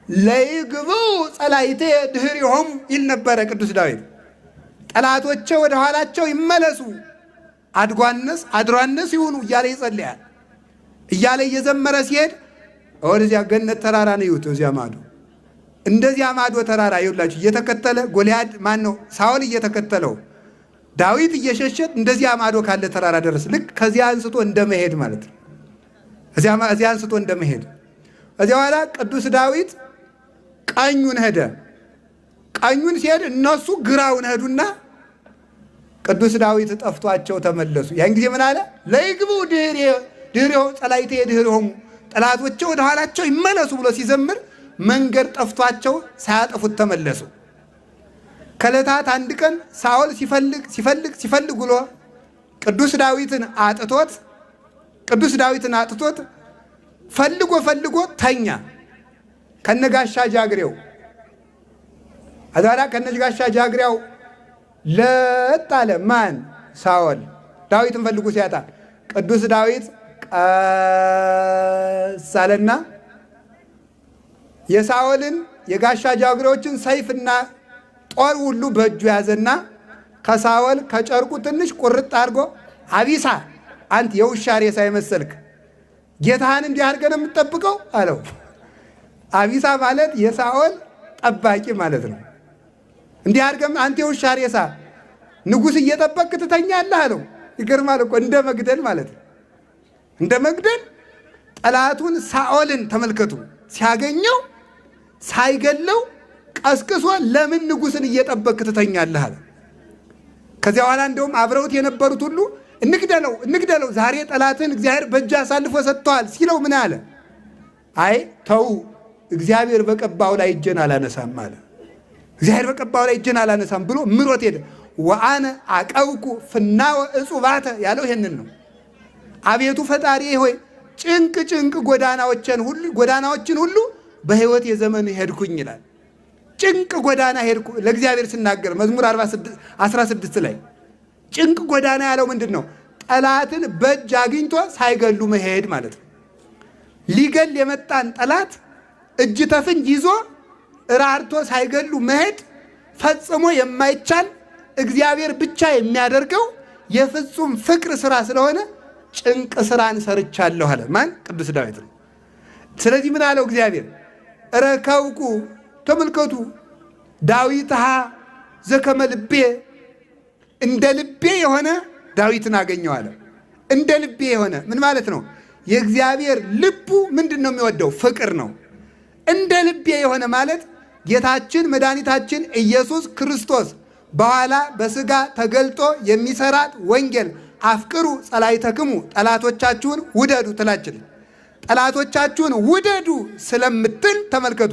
ለይግብኡ ጸላይቴ ድኅሬሆሙ ይል ነበረ ቅዱስ ዳዊት። ጠላቶቼ ወደ ኋላቸው ይመለሱ፣ አድጓነስ አድሯነስ ይሁኑ እያለ ይጸልያል። እያለ እየዘመረ ሲሄድ ወደዚያ ገነት ተራራ ነው ይሁት እዚያ ማዶ እንደዚያ ማዶ ተራራ ይውላችሁ እየተከተለ ጎልያድ ማን ነው ሳኦል እየተከተለው ዳዊት እየሸሸ እንደዚያ ማዶ ካለ ተራራ ደረሰ። ልክ ከዚያ አንስቶ እንደመሄድ ማለት ነው። እዚያ አንስቶ እንደመሄድ እዚያ በኋላ ቅዱስ ዳዊት ቀኙን ሄደ። ቀኙን ሲሄድ እነሱ ግራውን ሄዱና ቅዱስ ዳዊት ጠፍቷቸው ተመለሱ። ያን ጊዜ ምን አለ? ለይግቡ ድኅሬሆሙ ጸላእቴ ድኅሬሆሙ፣ ጠላቶቼ ወደ ኋላቸው ይመለሱ ብሎ ሲዘምር መንገድ ጠፍቷቸው ሳያጠፉት ተመለሱ። ከዕለታት አንድ ቀን ሳኦል ሲፈልግ ሲፈልግ ሲፈልግ ውሎ ቅዱስ ዳዊትን አጥቶት ቅዱስ ዳዊትን አጥቶት ፈልጎ ፈልጎ ተኛ ከነጋሻ ጃግሬው። አዛራ ከነጋሻ ጃግሬው ለጥ አለ። ማን? ሳኦል። ዳዊትን ፈልጎ ሲያጣ ቅዱስ ዳዊት ቀስ አለና የሳኦልን የጋሻ ጃግሬዎችን ሰይፍና ጦር ሁሉ በእጁ ያዘና ከሳኦል ከጨርቁ ትንሽ ቁርጥ አድርጎ አቢሳ አንተ የውሻ ሬሳ የመሰልክ ጌታህን እንዲህ አድርገህ ነው የምትጠብቀው አለው። አቢሳ ማለት የሳኦል ጠባቂ ማለት ነው። እንዲህ አድርገህ አንተ የውሻ ሬሳ ንጉሥ እየጠበቅክ ትተኛለህ አለው። ይገርማል እኮ እንደ መግደል ማለት ነው። እንደ መግደል ጠላቱን ሳኦልን ተመልከቱ። ሲያገኘው ሳይገለው ቀስቅሶ ለምን ንጉሥን እየጠበቅክ ትተኛለህ አለ። ከዚያ በኋላ እንደውም አብረውት የነበሩት ሁሉ እንግደለው እንግደለው፣ ዛሬ ጠላትን እግዚአብሔር በእጅ አሳልፎ ሰጥተዋል ሲለው ምን አለ? አይ ተው፣ እግዚአብሔር በቀባው ላይ እጄን አላነሳም አለ። እግዚአብሔር በቀባው ላይ እጄን አላነሳም ብሎ ምሮት ሄደ። ወአነ አቀብኩ ፍናወ እጹባተ ያለው ይሄንን ነው። አቤቱ ፈጣሪ ሆይ ጭንቅ ጭንቅ ጎዳናዎችን ሁሉ በሕይወት የዘመን ሄድኩኝ ይላል። ጭንቅ ጎዳና ሄድኩ ለእግዚአብሔር ስናገር መዝሙር 16 ላይ ጭንቅ ጎዳና ያለው ምንድን ነው? ጠላትን በእጅ አግኝቶ ሳይገሉ መሄድ ማለት ነው። ሊገል የመጣን ጠላት እጅ ተፍንጅ ይዞ ራርቶ ሳይገሉ መሄድ ፈጽሞ የማይቻል እግዚአብሔር ብቻ የሚያደርገው የፍጹም ፍቅር ስራ ስለሆነ ጭንቅ ስራን ሰርቻለሁ አለ። ማን? ቅዱስ ዳዊት ነው። ስለዚህ ምን አለው እግዚአብሔር? ረከብኩ ተመልከቱ፣ ዳዊትሃ ዘከመ ልቤ፣ እንደ ልቤ የሆነ ዳዊትን አገኘው አለ። እንደ ልቤ የሆነ ምን ማለት ነው? የእግዚአብሔር ልቡ ምንድን ነው የሚወደው? ፍቅር ነው። እንደ ልቤ የሆነ ማለት ጌታችን መድኃኒታችን ኢየሱስ ክርስቶስ በኋላ በስጋ ተገልጦ የሚሰራት ወንጌል አፍቅሩ ጸላእተክሙ፣ ጠላቶቻችሁን ውደዱ ትላችን ጠላቶቻችሁን ውደዱ ስለምትል ተመልከቱ።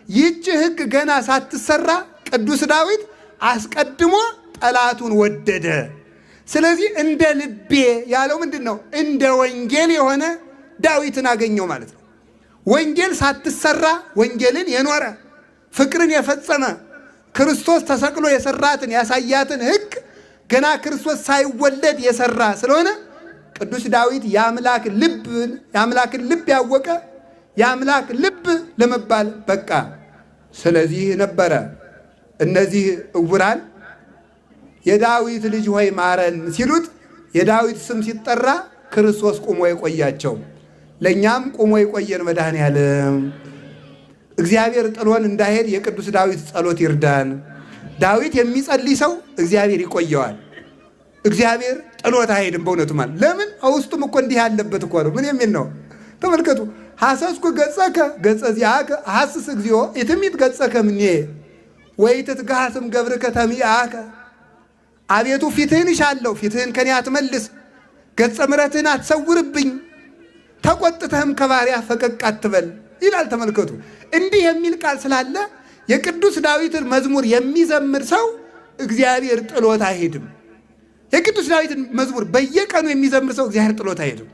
ይህች ሕግ ገና ሳትሰራ ቅዱስ ዳዊት አስቀድሞ ጠላቱን ወደደ። ስለዚህ እንደ ልቤ ያለው ምንድን ነው? እንደ ወንጌል የሆነ ዳዊትን አገኘው ማለት ነው። ወንጌል ሳትሰራ ወንጌልን የኖረ ፍቅርን የፈጸመ ክርስቶስ ተሰቅሎ የሰራትን ያሳያትን ሕግ ገና ክርስቶስ ሳይወለድ የሰራ ስለሆነ ቅዱስ ዳዊት የአምላክን ልብ ያወቀ የአምላክ ልብ ለመባል በቃ። ስለዚህ ነበረ እነዚህ ዕውራን የዳዊት ልጅ ሆይ ማረን ሲሉት የዳዊት ስም ሲጠራ ክርስቶስ ቁሞ የቆያቸው። ለእኛም ቁሞ የቆየን መድኃኔዓለም እግዚአብሔር ጥሎን እንዳይሄድ የቅዱስ ዳዊት ጸሎት ይርዳን። ዳዊት የሚጸልይ ሰው እግዚአብሔር ይቆየዋል። እግዚአብሔር ጥሎት አይሄድም። በእውነቱ ማለት ለምን ውስጡም እኮ እንዲህ ያለበት እኮ ነው። ምን የሚል ነው? ተመልከቱ። ሐሰስኩ ገጸከ ገጸ ዚአከ ሐስስ እግዚኦ ኢትሚት ገጸከ እምኔ ወኢትትገሃስም ገብርከ ተሚአከ። አቤቱ ፊትህን እሻለሁ፣ ፊትህን ከኔ አትመልስ፣ ገጸ ምሕረትህን አትሰውርብኝ፣ ተቆጥተህም ከባሪያ ፈቀቅ አትበል ይላል። ተመልከቱ። እንዲህ የሚል ቃል ስላለ የቅዱስ ዳዊትን መዝሙር የሚዘምር ሰው እግዚአብሔር ጥሎት አይሄድም። የቅዱስ ዳዊትን መዝሙር በየቀኑ የሚዘምር ሰው እግዚአብሔር ጥሎት አይሄድም።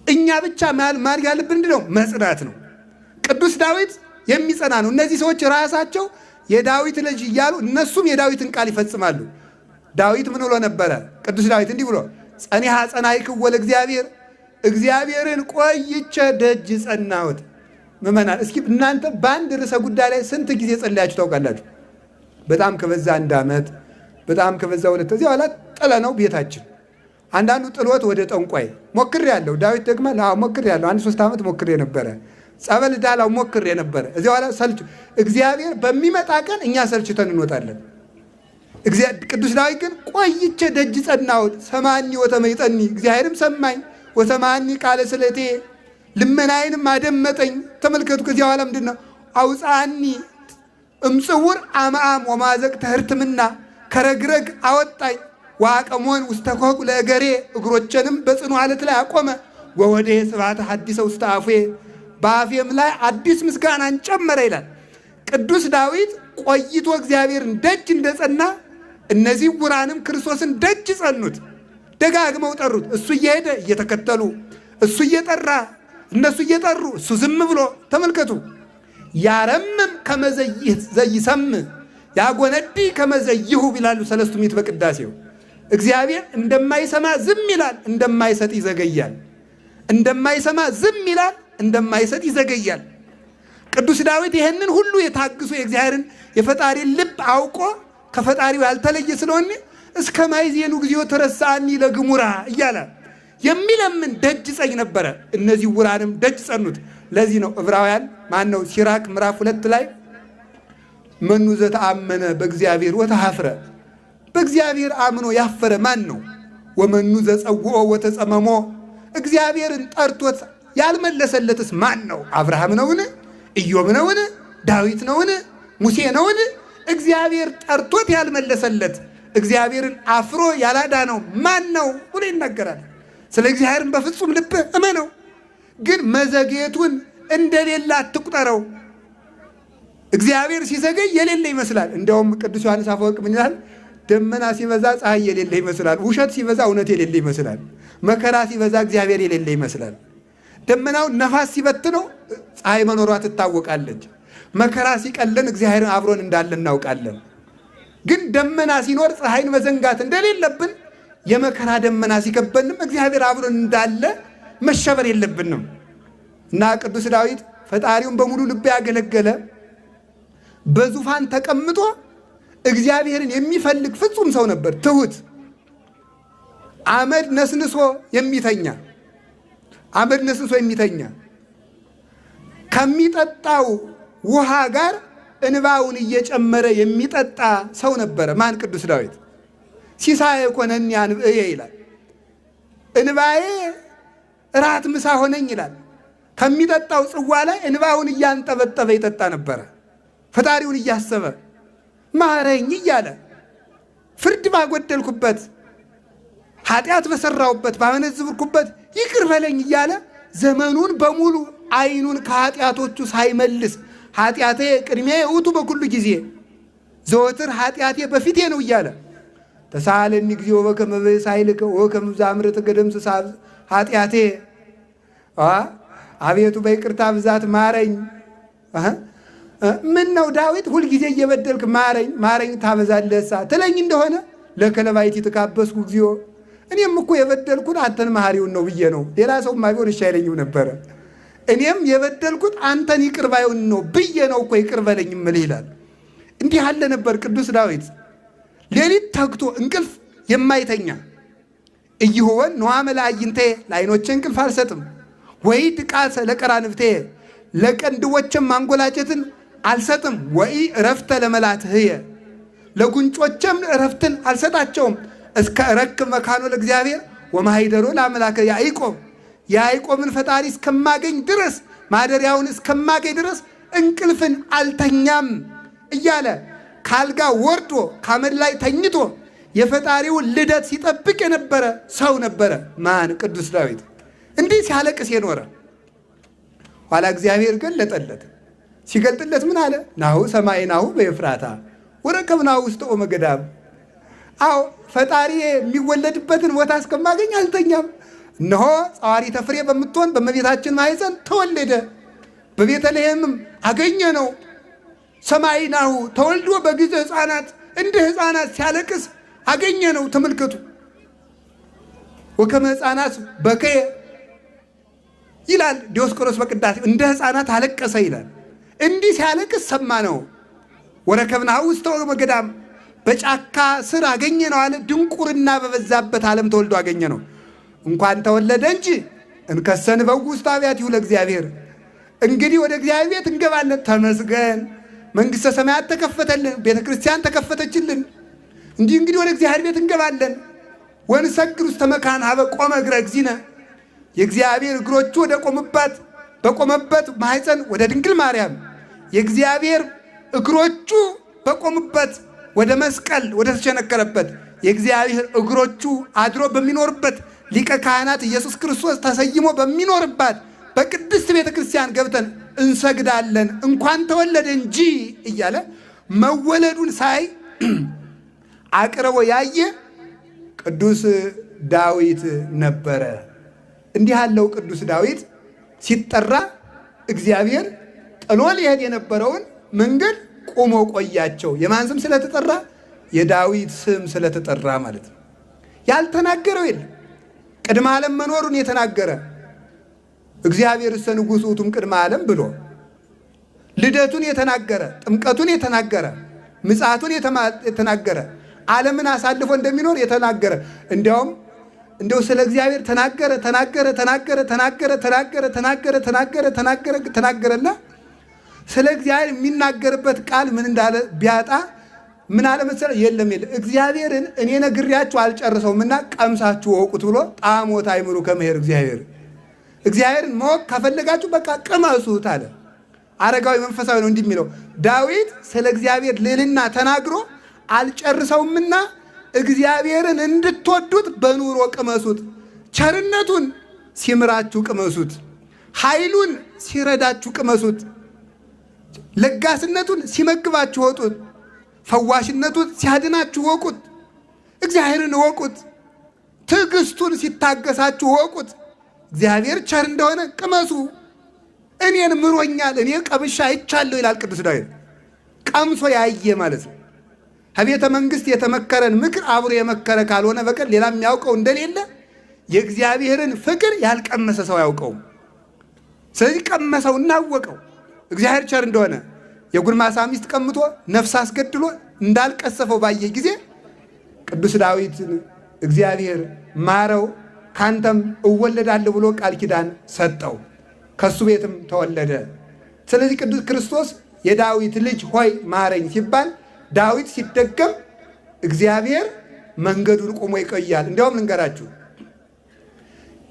እኛ ብቻ ማድረግ ያለብን ምንድን ነው? መጽናት ነው። ቅዱስ ዳዊት የሚጸና ነው። እነዚህ ሰዎች ራሳቸው የዳዊት ልጅ እያሉ እነሱም የዳዊትን ቃል ይፈጽማሉ። ዳዊት ምን ብሎ ነበረ? ቅዱስ ዳዊት እንዲህ ብሎ ጸኒሐ ጸናሕክዎ ለእግዚአብሔር፣ እግዚአብሔርን ቆይቼ ደጅ ጸናሁት። ምዕመናን እስኪ እናንተ በአንድ ርዕሰ ጉዳይ ላይ ስንት ጊዜ ጸልያችሁ ታውቃላችሁ? በጣም ከበዛ 1 ዓመት፣ በጣም ከበዛ 2። እዚህ ኋላ ጥለ ነው ቤታችን። አንዳንዱ ጥሎት ወደ ጠንቋይ ሞክሬ ያለው ዳዊት ደግሞ ሞክሬ ያለው 1 3 ዓመት ሞክሬ ነበረ። ጸበል ዳላው ሞክሬ ነበረ። እዚህ ኋላ ሰልች እግዚአብሔር በሚመጣ ቀን እኛ ሰልችተን እንወጣለን። ቅዱስ ዳዊት ግን ቆይቼ ደጅ ጸናሁት፣ ሰማኒ ወተመይጠኒ፣ እግዚአብሔርም ሰማኝ፣ ወሰማኒ ቃለ ስለቴ፣ ልመናዬንም አደመጠኝ። ተመልከቱ። ከዚያ በኋላ ምንድን ነው? አውፃኒ እምጽውር አምአም ወማዘቅተ ህርትምና፣ ከረግረግ አወጣኝ። ዋቀሞን ውስተ ኮኩ ለእገሬ፣ እግሮቼንም በጽኑ ዓለት ላይ አቆመ። ወወዴ ስብሐተ ሐዲሰ ውስተ አፌ፣ በአፌም ላይ አዲስ ምስጋናን ጨመረ ይላል። ቅዱስ ዳዊት ቆይቶ እግዚአብሔርን ደጅ እንደጸና እነዚህ ዕውራንም ክርስቶስን ደጅ ጸኑት። ደጋግመው ጠሩት። እሱ እየሄደ እየተከተሉ፣ እሱ እየጠራ እነሱ እየጠሩ፣ እሱ ዝም ብሎ ተመልከቱ። ያረምም ከመዘይሰም ያጎነዲ ከመዘይሁ ይላሉ ሰለስቱ ምዕት በቅዳሴው። እግዚአብሔር እንደማይሰማ ዝም ይላል፣ እንደማይሰጥ ይዘገያል። እንደማይሰማ ዝም ይላል፣ እንደማይሰጥ ይዘገያል። ቅዱስ ዳዊት ይህንን ሁሉ የታግሶ የእግዚአብሔርን የፈጣሪን ልብ አውቆ ከፈጣሪው ያልተለየ ስለሆነ እስከ ማይዜኑ ጊዜው ተረሳኒ ለግሙራ እያለ የሚለምን ደጅ ጸኝ ነበረ። እነዚህ ዕውራንም ደጅ ጸኑት። ለዚህ ነው ዕብራውያን ማን ነው ሲራክ ምዕራፍ 2 ላይ መኑ ዘተአመነ በእግዚአብሔር ወተሐፍረ፣ በእግዚአብሔር አምኖ ያፈረ ማን ነው? ወመኑ ዘጸውኦ ወተጸመሞ፣ እግዚአብሔርን ጠርቶት ያልመለሰለትስ ማን ነው? አብርሃም ነውን? ኢዮብ ነውን? ዳዊት ነውን? ሙሴ ነውን? እግዚአብሔር ጠርቶት ያልመለሰለት እግዚአብሔርን አፍሮ ያላዳነው ማን ነው ብሎ ይናገራል። ስለ እግዚአብሔርን በፍጹም ልብህ እመነው፣ ግን መዘግየቱን እንደሌለ አትቁጠረው። እግዚአብሔር ሲዘገይ የሌለ ይመስላል። እንደውም ቅዱስ ዮሐንስ አፈወርቅ ምን ይላል? ደመና ሲበዛ ፀሐይ የሌለ ይመስላል። ውሸት ሲበዛ እውነት የሌለ ይመስላል። መከራ ሲበዛ እግዚአብሔር የሌለ ይመስላል። ደመናው ነፋስ ሲበትነው ፀሐይ መኖሯ ትታወቃለች። መከራ ሲቀለን እግዚአብሔርን አብሮን እንዳለ እናውቃለን። ግን ደመና ሲኖር ፀሐይን መዘንጋት እንደሌለብን የመከራ ደመና ሲከበንም እግዚአብሔር አብሮን እንዳለ መሸበር የለብንም። እና ቅዱስ ዳዊት ፈጣሪውን በሙሉ ልብ ያገለገለ በዙፋን ተቀምጦ እግዚአብሔርን የሚፈልግ ፍጹም ሰው ነበር። ትሁት፣ አመድ ነስንሶ የሚተኛ አመድ ነስንሶ የሚተኛ ከሚጠጣው ውሃ ጋር እንባውን እየጨመረ የሚጠጣ ሰው ነበረ። ማን? ቅዱስ ዳዊት። ሲሳየ ኮነኒ አንብዕየ ይላል። እንባዬ እራት ምሳ ሆነኝ ይላል። ከሚጠጣው ጽዋ ላይ እንባውን እያንጠበጠበ ይጠጣ ነበረ። ፈጣሪውን እያሰበ ማረኝ እያለ ፍርድ ባጎደልኩበት፣ ኃጢአት በሰራሁበት፣ ባመነዝብርኩበት ይቅር በለኝ እያለ ዘመኑን በሙሉ ዓይኑን ከኃጢአቶቹ ሳይመልስ ኃጢአቴ ቅድሜ ውእቱ በኩሉ ጊዜ፣ ዘወትር ኃጢአቴ በፊቴ ነው እያለ ተሳለኒ እግዚኦ በከመ ብእሳይልከ ወከመ ዛምርት ገደምስሳ ኃጢአቴ፣ አቤቱ በይቅርታ ብዛት ማረኝ። ምን ነው ዳዊት ሁልጊዜ እየበደልክ ማረኝ ማረኝ ታበዛለህሳ ትለኝ እንደሆነ ለከለባይቲ ተካበስኩ እግዚኦ፣ እኔም እኮ የበደልኩት አንተን መሐሪውን ነው ብዬ ነው። ሌላ ሰው ቢሆን እሺ አይለኝም ነበረ። እኔም የበደልኩት አንተን ይቅር ባዩን ነው ብዬ ነው እኮ ይቅር በለኝ እምልህ ይላል። እንዲህ ያለ ነበር ቅዱስ ዳዊት። ሌሊት ተግቶ እንቅልፍ የማይተኛ እይሆን ነዋመ ለአዕይንቴ፣ ለዓይኖቼ እንቅልፍ አልሰጥም፣ ወይ ድቃሰ ለቀራንብቴ፣ ለቀንድቦቼም ማንጎላጨትን አልሰጥም፣ ወይ እረፍተ ለመላትህየ፣ ለጉንጮቼም እረፍትን አልሰጣቸውም፣ እስከ እረክብ መካኖ ለእግዚአብሔር ወማኅደሮ ለአምላከ ያዕቆብ፣ የያዕቆብን ፈጣሪ እስከማገኝ ድረስ ማደሪያውን እስከማገኝ ድረስ እንቅልፍን አልተኛም እያለ ካልጋ ወርዶ ካመድ ላይ ተኝቶ የፈጣሪውን ልደት ሲጠብቅ የነበረ ሰው ነበረ። ማን? ቅዱስ ዳዊት። እንዲህ ሲያለቅስ የኖረ ኋላ እግዚአብሔር ገለጠለት። ሲገልጥለት ምን አለ? ናሁ ሰማይናሁ በኤፍራታ ወረከብናሁ ውስተ ኦመ ገዳም። አዎ ፈጣሪ የሚወለድበትን ቦታ እስከማገኝ አልተኛም። እነሆ ጸዋሪተ ፍሬ በምትሆን በእመቤታችን ማኅፀን ተወለደ። በቤተልሔምም አገኘ ነው። ሰማይናሁ ተወልዶ በጊዜ ሕፃናት እንደ ሕፃናት ሲያለቅስ አገኘ ነው። ተመልከቱ። ወከመ ሕፃናት በከየ ይላል ዲዮስቆሮስ በቅዳሴ፣ እንደ ሕፃናት አለቀሰ ይላል። እንዲህ ሲያለቅስ ሰማ ነው። ወረከብናሁ ውስተ ገዳም በጫካ ስር አገኘ ነው አለ። ድንቁርና በበዛበት ዓለም ተወልዶ አገኘ ነው። እንኳን ተወለደ እንጂ እንከሰን በጉ ውስተ አብያቲሁ ለእግዚአብሔር። እንግዲህ ወደ እግዚአብሔር ቤት እንገባለን። ተመስገን፣ መንግሥተ ሰማያት ተከፈተልን፣ ቤተ ክርስቲያን ተከፈተችልን። እንዲህ እንግዲህ ወደ እግዚአብሔር ቤት እንገባለን። ወንሰግድ ውስተ መካን ሀበ ቆመ እግረ እግዚእነ፣ የእግዚአብሔር እግሮቹ ወደ ቆሙባት በቆመበት ማኅፀን ወደ ድንግል ማርያም፣ የእግዚአብሔር እግሮቹ በቆሙበት ወደ መስቀል ወደ ተቸነከረበት፣ የእግዚአብሔር እግሮቹ አድሮ በሚኖርበት ሊቀ ካህናት ኢየሱስ ክርስቶስ ተሰይሞ በሚኖርባት በቅድስት ቤተ ክርስቲያን ገብተን እንሰግዳለን። እንኳን ተወለደ እንጂ እያለ መወለዱን ሳይ አቅርቦ ያየ ቅዱስ ዳዊት ነበረ። እንዲህ ያለው ቅዱስ ዳዊት ሲጠራ እግዚአብሔር ጥሎ ሊሄድ የነበረውን መንገድ ቆሞ ቆያቸው። የማን ስም ስለተጠራ? የዳዊት ስም ስለተጠራ ማለት ነው። ያልተናገረው የለም። ቅድመ ዓለም መኖሩን የተናገረ እግዚአብሔር እሰ ንጉሥ ውእቱም ቅድመ ዓለም ብሎ ልደቱን የተናገረ፣ ጥምቀቱን የተናገረ፣ ምጽአቱን የተናገረ፣ ዓለምን አሳልፎ እንደሚኖር የተናገረ፣ እንዲያውም እንደው ስለ እግዚአብሔር ተናገረ ተናገረ ተናገረ ተናገረ ተናገረ ተናገረ ተናገረ ተናገረ ተናገረና ስለ እግዚአብሔር የሚናገርበት ቃል ምን እንዳለ ቢያጣ ምን አለ መሰለህ? የለም የለም እግዚአብሔርን እኔ ነግሬያችሁ አልጨርሰውምና ቀምሳችሁ ወቁት ብሎ ጣሞት አይምሩ ከመሄር እግዚአብሔር እግዚአብሔርን ማወቅ ከፈለጋችሁ በቃ ቅመሱት አለ። አረጋዊ መንፈሳዊ ነው እንዲህ የሚለው ዳዊት ስለ እግዚአብሔር ልዕልና ተናግሮ አልጨርሰውምና እግዚአብሔርን እንድትወዱት በኑሮ ቅመሱት፣ ቸርነቱን ሲምራችሁ ቅመሱት፣ ኃይሉን ሲረዳችሁ ቅመሱት፣ ለጋስነቱን ሲመግባችሁ ወጡት፣ ፈዋሽነቱን ሲያድናችሁ ወቁት፣ እግዚአብሔርን ወቁት፣ ትዕግስቱን ሲታገሳችሁ ወቁት። እግዚአብሔር ቸር እንደሆነ ቅመሱ። እኔን ምሮኛል፣ እኔ ቀምሻ አይቻለሁ ይላል ቅዱስ ዳዊት። ቀምሶ ያየ ማለት ነው። ከቤተ መንግስት የተመከረን ምክር አብሮ የመከረ ካልሆነ በቀር ሌላ የሚያውቀው እንደሌለ የእግዚአብሔርን ፍቅር ያልቀመሰ ሰው አያውቀውም። ስለዚህ ቀመሰው እናወቀው እግዚአብሔር ቸር እንደሆነ። የጎልማሳ ሚስት ቀምቶ ነፍስ አስገድሎ እንዳልቀሰፈው ባየ ጊዜ ቅዱስ ዳዊትን እግዚአብሔር ማረው፣ ካንተም እወለዳለሁ ብሎ ቃል ኪዳን ሰጠው። ከሱ ቤትም ተወለደ። ስለዚህ ቅዱስ ክርስቶስ የዳዊት ልጅ ሆይ ማረኝ ሲባል ዳዊት ሲደገም እግዚአብሔር መንገዱን ቆሞ ይቆያል። እንዲያውም ልንገራችሁ፣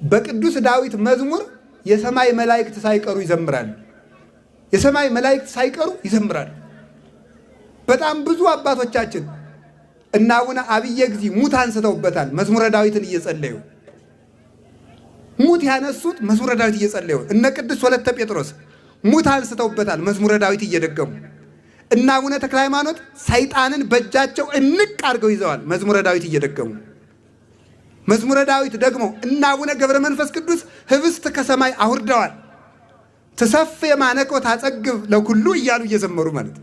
በቅዱስ ዳዊት መዝሙር የሰማይ መላእክት ሳይቀሩ ይዘምራሉ። የሰማይ መላእክት ሳይቀሩ ይዘምራሉ። በጣም ብዙ አባቶቻችን እና አቡነ አብየ እግዚእ ሙት አንስተውበታል። መዝሙረ ዳዊትን እየጸለዩ ሙት ያነሱት መዝሙረ ዳዊት እየጸለዩ፣ እነ ቅዱስ ወለተ ጴጥሮስ ሙት አንስተውበታል። መዝሙረ ዳዊት እየደገሙ እና አቡነ ተክለ ሃይማኖት ሰይጣንን በእጃቸው እንቅ አድርገው ይዘዋል። መዝሙረ ዳዊት እየደገሙ መዝሙረ ዳዊት ደግሞ እና አቡነ ገብረ መንፈስ ቅዱስ ህብስት ከሰማይ አውርደዋል። ትሰፍ የማነቆ ታጸግብ ለኩሉ እያሉ እየዘመሩ ማለት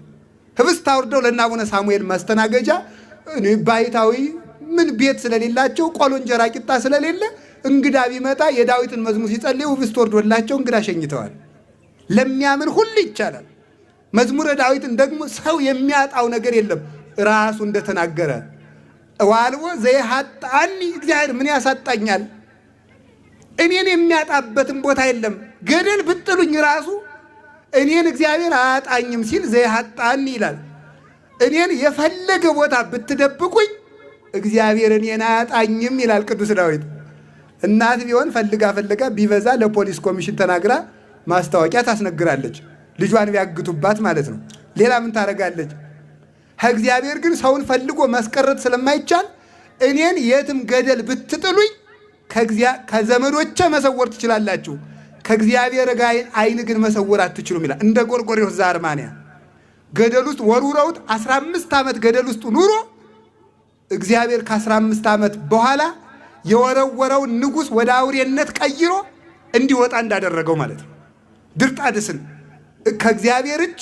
ህብስት አውርደው ለእነ አቡነ ሳሙኤል ማስተናገጃ ባይታዊ ምን ቤት ስለሌላቸው ቆሎ እንጀራ ቂጣ ስለሌለ እንግዳ ቢመጣ የዳዊትን መዝሙር ሲጸልዩ ህብስት ወርዶላቸው እንግዳ ሸኝተዋል። ለሚያምን ሁሉ ይቻላል። መዝሙረ ዳዊትን ደግሞ ሰው የሚያጣው ነገር የለም። ራሱ እንደተናገረ ዋልቦ ዘይሃጣኒ እግዚአብሔር ምን ያሳጣኛል? እኔን የሚያጣበትም ቦታ የለም። ገደል ብጥሉኝ ራሱ እኔን እግዚአብሔር አያጣኝም ሲል ዘይሃጣኒ ይላል። እኔን የፈለገ ቦታ ብትደብቁኝ እግዚአብሔር እኔን አያጣኝም ይላል ቅዱስ ዳዊት። እናት ቢሆን ፈልጋ ፈልጋ ቢበዛ ለፖሊስ ኮሚሽን ተናግራ ማስታወቂያ ታስነግራለች። ልጇን ቢያግቱባት ማለት ነው። ሌላ ምን ታደርጋለች? ከእግዚአብሔር ግን ሰውን ፈልጎ ማስቀረት ስለማይቻል እኔን የትም ገደል ብትጥሉኝ ከዘመዶቼ መሰወር ትችላላችሁ፣ ከእግዚአብሔር ጋር ዓይን ግን መሰወር አትችሉም ይላል። እንደ ጎርጎርዮስ ዘአርማንያ ገደል ውስጥ ወርውረውት 15 ዓመት ገደል ውስጥ ኑሮ እግዚአብሔር ከ15 ዓመት በኋላ የወረወረውን ንጉሥ ወደ አውሬነት ቀይሮ እንዲወጣ እንዳደረገው ማለት ነው። ድርጣድስን ከእግዚአብሔር እጅ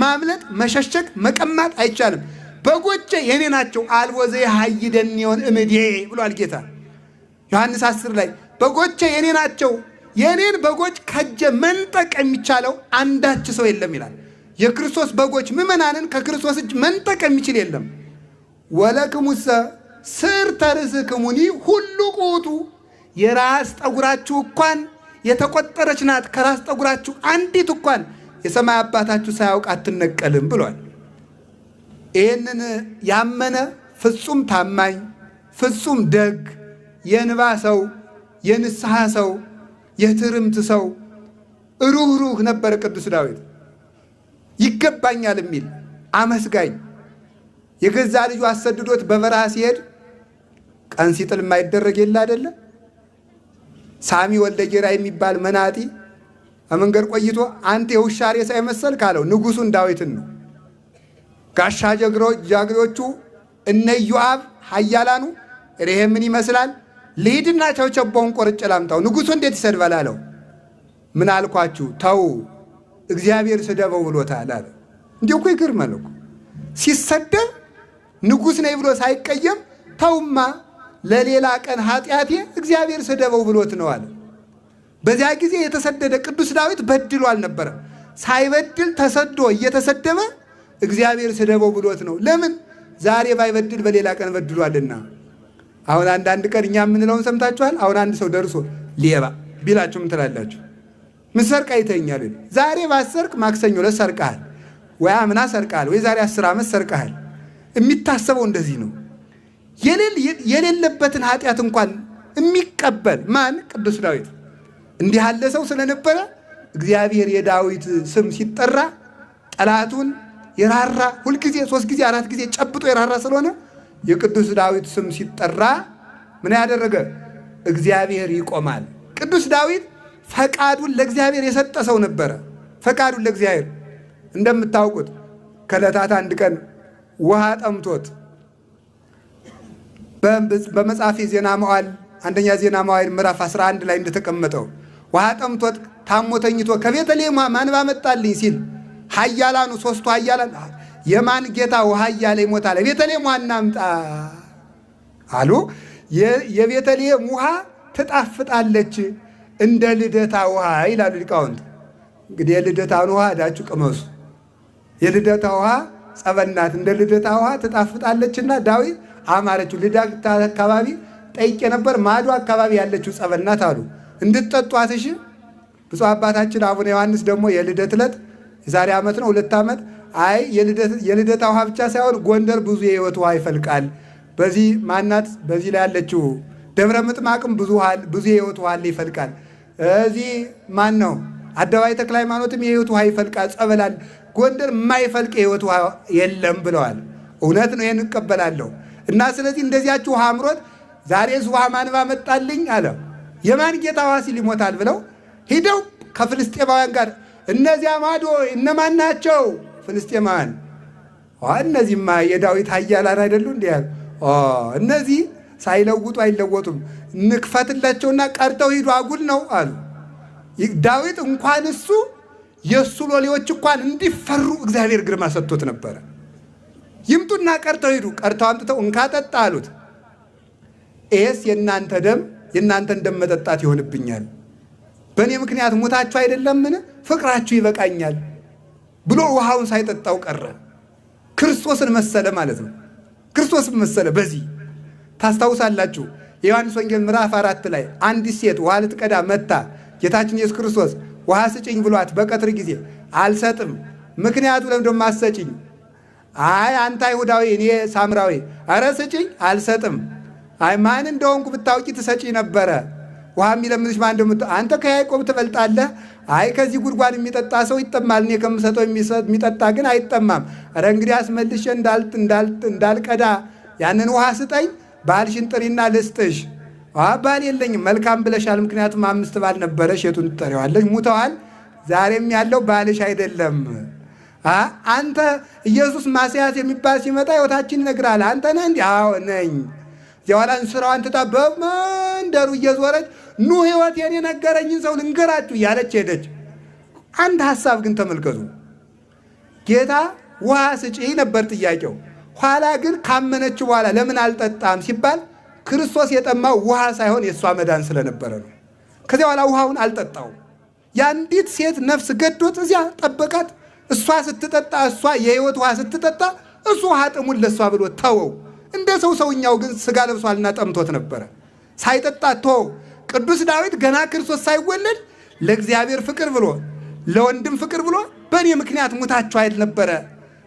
ማምለጥ፣ መሸሸግ፣ መቀማት አይቻልም። በጎቼ የኔ ናቸው አልቦ ዘየሐይደኒ እምኔ ብሏል ጌታ ዮሐንስ 10 ላይ በጎቼ የኔ ናቸው፣ የኔን በጎች ከእጄ መንጠቅ የሚቻለው አንዳች ሰው የለም ይላል። የክርስቶስ በጎች ምዕመናንን ከክርስቶስ እጅ መንጠቅ የሚችል የለም። ወለክሙሰ ስርተ ርእስክሙኒ ሁሉ ቁቱ፣ የራስ ጠጉራችሁ እንኳን የተቆጠረች ናት። ከራስ ጠጉራችሁ አንዲት እንኳን የሰማይ አባታችሁ ሳያውቅ አትነቀልም ብሏል። ይህንን ያመነ ፍጹም ታማኝ፣ ፍጹም ደግ፣ የእንባ ሰው፣ የንስሐ ሰው፣ የትርምት ሰው፣ ሩህሩህ ነበረ ቅዱስ ዳዊት። ይገባኛል የሚል አመስጋኝ። የገዛ ልጁ አሰድዶት በበረሃ ሲሄድ ቀን ሲጥል የማይደረግ የለ አይደለ? ሳሚ ወልደ ጌራ የሚባል መናጢ በመንገድ ቆይቶ አንተ የውሻ ሬሳ የመሰልክ አለው። ንጉሱን ዳዊትን ነው። ጋሻ ጃግሬዎቹ እነ ኢዮአብ ኃያላኑ ይሄ ምን ይመስላል? ልሂድና ቸብቸቦውን ቆርጬ ላምጣው፣ ንጉሱ እንዴት ይሰድባል አለው። ምን አልኳችሁ? ተው እግዚአብሔር ስደበው ብሎታል አለ። እንዲሁ እኮ ይገርማል እኮ ሲሰደብ ንጉስ ነኝ ብሎ ሳይቀየም ተውማ ለሌላ ቀን ኃጢአቴ እግዚአብሔር ስደበው ብሎት ነው አለ። በዚያ ጊዜ የተሰደደ ቅዱስ ዳዊት በድሎ አልነበረም። ሳይበድል ተሰዶ እየተሰደበ እግዚአብሔር ስደበው ብሎት ነው። ለምን? ዛሬ ባይበድል በሌላ ቀን በድሏልና። አሁን አንዳንድ ቀን እኛ የምንለውን ሰምታችኋል። አሁን አንድ ሰው ደርሶ ሌባ ቢላችሁ ምን ትላላችሁ? ምን ሰርቅ አይተኛል። ዛሬ ባሰርቅ ማክሰኞ ዕለት ሰርቀሃል፣ ወይ አምና ሰርቀሃል፣ ወይ ዛሬ 10 ዓመት ሰርቀሃል። የሚታሰበው እንደዚህ ነው። የሌለበትን ኃጢአት እንኳን የሚቀበል ማን? ቅዱስ ዳዊት። እንዲህ ያለ ሰው ስለነበረ እግዚአብሔር የዳዊት ስም ሲጠራ ጠላቱን የራራ ሁልጊዜ 3 ጊዜ 4 ጊዜ ጨብጦ የራራ ስለሆነ የቅዱስ ዳዊት ስም ሲጠራ ምን ያደረገ? እግዚአብሔር ይቆማል። ቅዱስ ዳዊት ፈቃዱን ለእግዚአብሔር የሰጠ ሰው ነበረ። ፈቃዱን ለእግዚአብሔር እንደምታውቁት ከዕለታት አንድ ቀን ውሃ ጠምቶት በመጽሐፈ ዜና መዋዕል አንደኛ ዜና መዋዕል ምዕራፍ 11 ላይ እንደተቀመጠው ውሃ ጠምቶት ታሞ ተኝቶ ከቤተልሔም ማን ባመጣልኝ ሲል ኃያላኑ ሶስቱ ኃያላን የማን ጌታ ውሃ እያለ ይሞታል፣ ቤተልሔም ውሃ እናምጣ አሉ። የቤተልሔም ውሃ ትጣፍጣለች እንደ ልደታ ውሃ ይላሉ ሊቃውንት። እንግዲህ የልደታን ውሃ ሄዳችሁ ቅመሱ። የልደታ ውሃ ጸበል ናት፣ እንደ ልደታ ውሃ ትጣፍጣለችና ዳዊት አማረችው። ልደታ አካባቢ ጠይቄ ነበር፣ ማዶ አካባቢ ያለችው ጸበል ናት አሉ። እንድትጠጧት እሺ። ብፁዕ አባታችን አቡነ ዮሐንስ ደግሞ የልደት ዕለት የዛሬ ዓመት ነው 2 ዓመት፣ አይ የልደታ ውሃ ብቻ ሳይሆን ጎንደር ብዙ የሕይወት ውሃ ይፈልቃል። በዚህ ማናት በዚህ ላይ ያለችው ደብረ ምጥማቅም ብዙ የሕይወት ውሃ ይፈልቃል። እዚህ ማን ነው አደባባይ ተክለ ሃይማኖትም የሕይወት ውሃ ይፈልቃል፣ ጸበላል። ጎንደር የማይፈልቅ የሕይወት ውሃ የለም ብለዋል። እውነት ነው፣ ይሄን እቀበላለሁ። እና ስለዚህ እንደዚያችሁ ውሃ አምሮት ዛሬስ ውሃ ማን ባመጣልኝ አለ። የማን ጌታ ውሃ ሲል ይሞታል ብለው ሂደው ከፍልስጤማውያን ጋር እነዚያ ማዶ እነማን ናቸው? ፍልስጤማውያን። እነዚህማ የዳዊት ኃያላን አይደሉ እንዴ? እነዚህ ሳይለውጡ አይለወጡም፣ ንክፈትላቸውና ቀርተው ሂዱ አጉል ነው አሉ። ዳዊት እንኳን እሱ የእሱ ሎሌዎች እንኳን እንዲፈሩ እግዚአብሔር ግርማ ሰጥቶት ነበረ። ይምጡና ቀርተው ሂዱ። ቀርተው አምጥተው እንካ ጠጣ አሉት። ይሄስ የእናንተ ደም የእናንተን ደም መጠጣት ይሆንብኛል፣ በእኔ ምክንያት ሞታችሁ አይደለምን? ፍቅራችሁ ይበቃኛል ብሎ ውሃውን ሳይጠጣው ቀረ። ክርስቶስን መሰለ ማለት ነው። ክርስቶስን መሰለ። በዚህ ታስታውሳላችሁ የዮሐንስ ወንጌል ምዕራፍ 4 ላይ አንዲት ሴት ውሃ ልትቀዳ መታ ጌታችን ኢየሱስ ክርስቶስ ውሃ ስጭኝ ብሏት በቀትር ጊዜ አልሰጥም። ምክንያቱ ለምን ደሞ አትሰጭኝ? አይ አንተ አይሁዳዊ እኔ ሳምራዊ። አረ ስጭኝ። አልሰጥም። አይ ማን እንደሆንኩ ብታውቂ ትሰጪኝ ነበረ። ውሃ የሚለምንሽ ማን እንደሆነ አንተ ከያዕቆብ ትበልጣለህ። አይ ከዚህ ጉድጓድ የሚጠጣ ሰው ይጠማል፣ እኔ ከምሰጠው የሚጠጣ ግን አይጠማም። አረ እንግዲህ አስመልሼ እንዳልቀዳ ያንን ውሃ ስጠኝ፣ ባልሽን ጥሪና ልስጥሽ። ባል የለኝም። መልካም ብለሻል፣ ምክንያቱም 5 ባል ነበረሽ፣ የቱን ትጠሪዋለሽ? ሙተዋል። ዛሬም ያለው ባልሽ አይደለም። አንተ ኢየሱስ ማስያስ የሚባል ሲመጣ ሕይወታችን ይነግራል። አንተ ነህ እንዴ? አዎ ነኝ። እዚያ ኋላ እንስራዋን ትታ በመንደሩ እየዞረች ኑ ሕይወቴን የነገረኝን ሰው ልንገራችሁ እያለች ሄደች። አንድ ሐሳብ ግን ተመልከቱ። ጌታ ውሃ ስጪ ነበር ጥያቄው። ኋላ ግን ካመነች በኋላ ለምን አልጠጣም ሲባል ክርስቶስ የጠማው ውሃ ሳይሆን የእሷ መዳን ስለነበረ ነው። ከዚያ በኋላ ውሃውን አልጠጣውም። የአንዲት ሴት ነፍስ ገዶት እዚያ ጠበቃት። እሷ ስትጠጣ፣ እሷ የሕይወት ውሃ ስትጠጣ፣ እሱ ውሃ ጥሙን ለእሷ ብሎ ተወው። እንደ ሰው ሰውኛው ግን ስጋ ለብሷልና ጠምቶት ነበረ። ሳይጠጣ ተወው። ቅዱስ ዳዊት ገና ክርስቶስ ሳይወለድ ለእግዚአብሔር ፍቅር ብሎ ለወንድም ፍቅር ብሎ በእኔ ምክንያት ሙታችሁ አይል ነበረ፣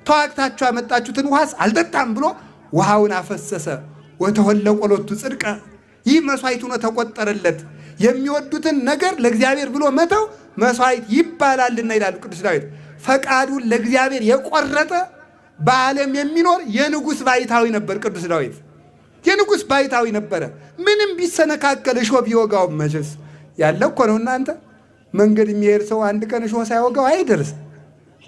ተዋግታችሁ ያመጣችሁትን ውሃስ አልጠጣም ብሎ ውሃውን አፈሰሰ። ወተወለቆ ሎቱ ጽድቀ፣ ይህ መስዋዕት ሆኖ ተቆጠረለት። የሚወዱትን ነገር ለእግዚአብሔር ብሎ መተው መስዋዕት ይባላልና ይላሉ ቅዱስ ዳዊት። ፈቃዱን ለእግዚአብሔር የቆረጠ በዓለም የሚኖር የንጉሥ ባይታዊ ነበር ቅዱስ ዳዊት። የንጉሥ ባይታዊ ነበረ። ምንም ቢሰነካከል እሾህ ቢወጋው መቼስ ያለ እኮ ነው እናንተ። መንገድ የሚሄድ ሰው አንድ ቀን እሾህ ሳይወጋው አይደርስ፣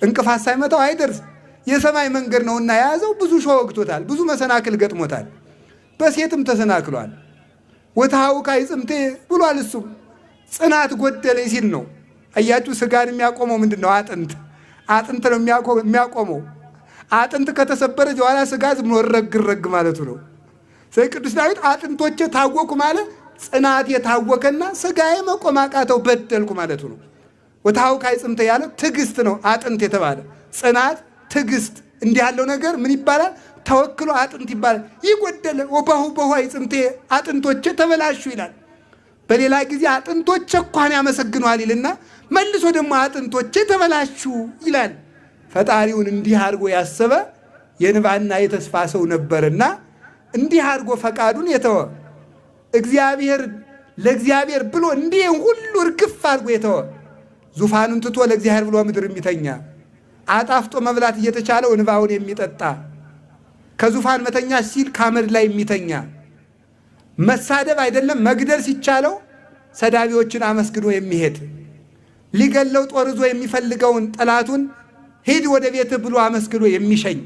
እንቅፋት ሳይመታው አይደርስ። የሰማይ መንገድ ነውና የያዘው ብዙ እሾህ ወግቶታል፣ ብዙ መሰናክል ገጥሞታል። በሴትም ተሰናክሏል። ወተሐውካይ ጽምቴ ብሏል። እሱም ጽናት ጎደለኝ ሲል ነው። አያችሁ፣ ስጋን የሚያቆመው ምንድን ነው? አጥንት። አጥንት ነው የሚያቆመው። አጥንት ከተሰበረ በኋላ ስጋ ዝም ብሎ ረግ ረግ ማለቱ ነው። ስለዚህ ቅዱስ ዳዊት አጥንቶቼ ታወኩ ማለት ጽናት የታወከና ስጋዬ መቆም አቃተው በደልኩ ማለቱ ነው። ወተሐውካይ ጽምቴ ያለው ትዕግስት ነው። አጥንት የተባለ ጽናት፣ ትዕግስት እንዲህ ያለው ነገር ምን ይባላል? ተወክሎ አጥንት ይባላል። ይጎደለ ወባሁ በኋይ ጽምቴ አጥንቶቼ ተበላሹ ይላል። በሌላ ጊዜ አጥንቶቼ እንኳን ያመሰግነዋል ይልና መልሶ ደግሞ አጥንቶቼ ተበላሹ ይላል። ፈጣሪውን እንዲህ አድርጎ ያሰበ የንባና የተስፋ ሰው ነበርና እንዲህ አድርጎ ፈቃዱን የተወ እግዚአብሔር ለእግዚአብሔር ብሎ እንዲህ ሁሉ እርግፍ አድርጎ የተወ ዙፋኑን ትቶ ለእግዚአብሔር ብሎ ምድር የሚተኛ አጣፍጦ መብላት እየተቻለው እንባውን የሚጠጣ ከዙፋን መተኛ ሲል ካመድ ላይ የሚተኛ መሳደብ አይደለም መግደል ሲቻለው ሰዳቢዎችን አመስግኖ የሚሄድ ሊገለው ጦር ይዞ የሚፈልገውን ጠላቱን ሂድ ወደ ቤትህ ብሎ አመስግኖ የሚሸኝ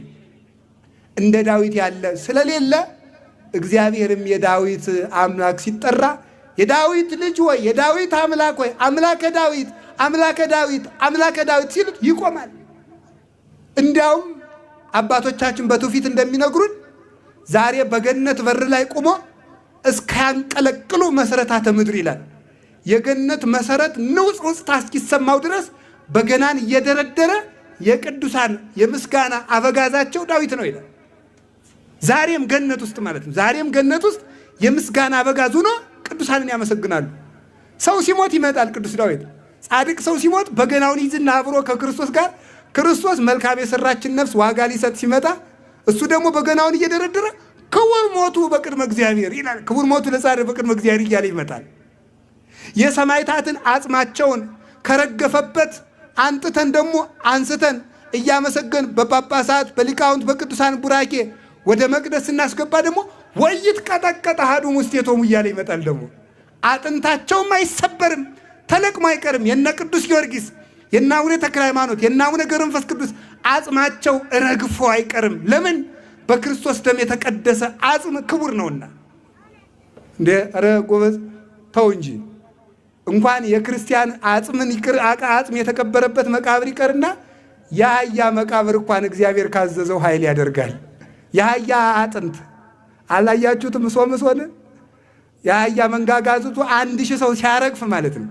እንደ ዳዊት ያለ ስለሌለ እግዚአብሔርም የዳዊት አምላክ ሲጠራ የዳዊት ልጅ ወይ የዳዊት አምላክ ወይ አምላከ ዳዊት አምላከ ዳዊት አምላከ ዳዊት ሲሉት ይቆማል። እንዲያውም አባቶቻችን በትውፊት እንደሚነግሩን ዛሬ በገነት በር ላይ ቆሞ እስካያንቀለቅሉ መሰረታተ ምድር ይላል። የገነት መሰረት ንውጽውጽታ እስኪሰማው ድረስ በገናን እየደረደረ የቅዱሳን የምስጋና አበጋዛቸው ዳዊት ነው ይላል። ዛሬም ገነት ውስጥ ማለት ነው። ዛሬም ገነት ውስጥ የምስጋና አበጋዝ ሆኖ ቅዱሳንን ያመሰግናሉ። ሰው ሲሞት ይመጣል ቅዱስ ዳዊት። ጻድቅ ሰው ሲሞት በገናውን ይዝና አብሮ ከክርስቶስ ጋር ክርስቶስ መልካም የሰራችን ነፍስ ዋጋ ሊሰጥ ሲመጣ እሱ ደግሞ በገናውን እየደረደረ ክቡር ሞቱ በቅድመ እግዚአብሔር ይላል። ክቡር ሞቱ ለጻድቅ በቅድመ እግዚአብሔር እያለ ይመጣል። የሰማዕታትን አጽማቸውን ከረገፈበት አንጥተን ደግሞ አንስተን እያመሰገን በጳጳሳት በሊቃውንት በቅዱሳን ቡራኬ ወደ መቅደስ ስናስገባ ደግሞ ወይት ቀጠቀጠ አሐዱ ውስቴቶሙ እያለ ይመጣል። ደግሞ አጥንታቸውም አይሰበርም ተለቅሞ አይቀርም። የነ ቅዱስ ጊዮርጊስ የነ አቡነ ተክለ ሃይማኖት የነ አቡነ ገብረ መንፈስ ቅዱስ አጽማቸው ረግፎ አይቀርም። ለምን? በክርስቶስ ደም የተቀደሰ አጽም ክቡር ነውና። እንዴ ኧረ ጎበዝ ተው እንጂ እንኳን የክርስቲያን አጽምን ይቅር አጽም የተቀበረበት መቃብር ይቀርና የአህያ መቃብር እንኳን እግዚአብሔር ካዘዘው ኃይል ያደርጋል። የአህያ አጥንት አላያችሁትም? ምሶ ምሶን የአህያ መንጋጋ አጥንቱ 1000 ሰው ሲያረግፍ ማለት ነው።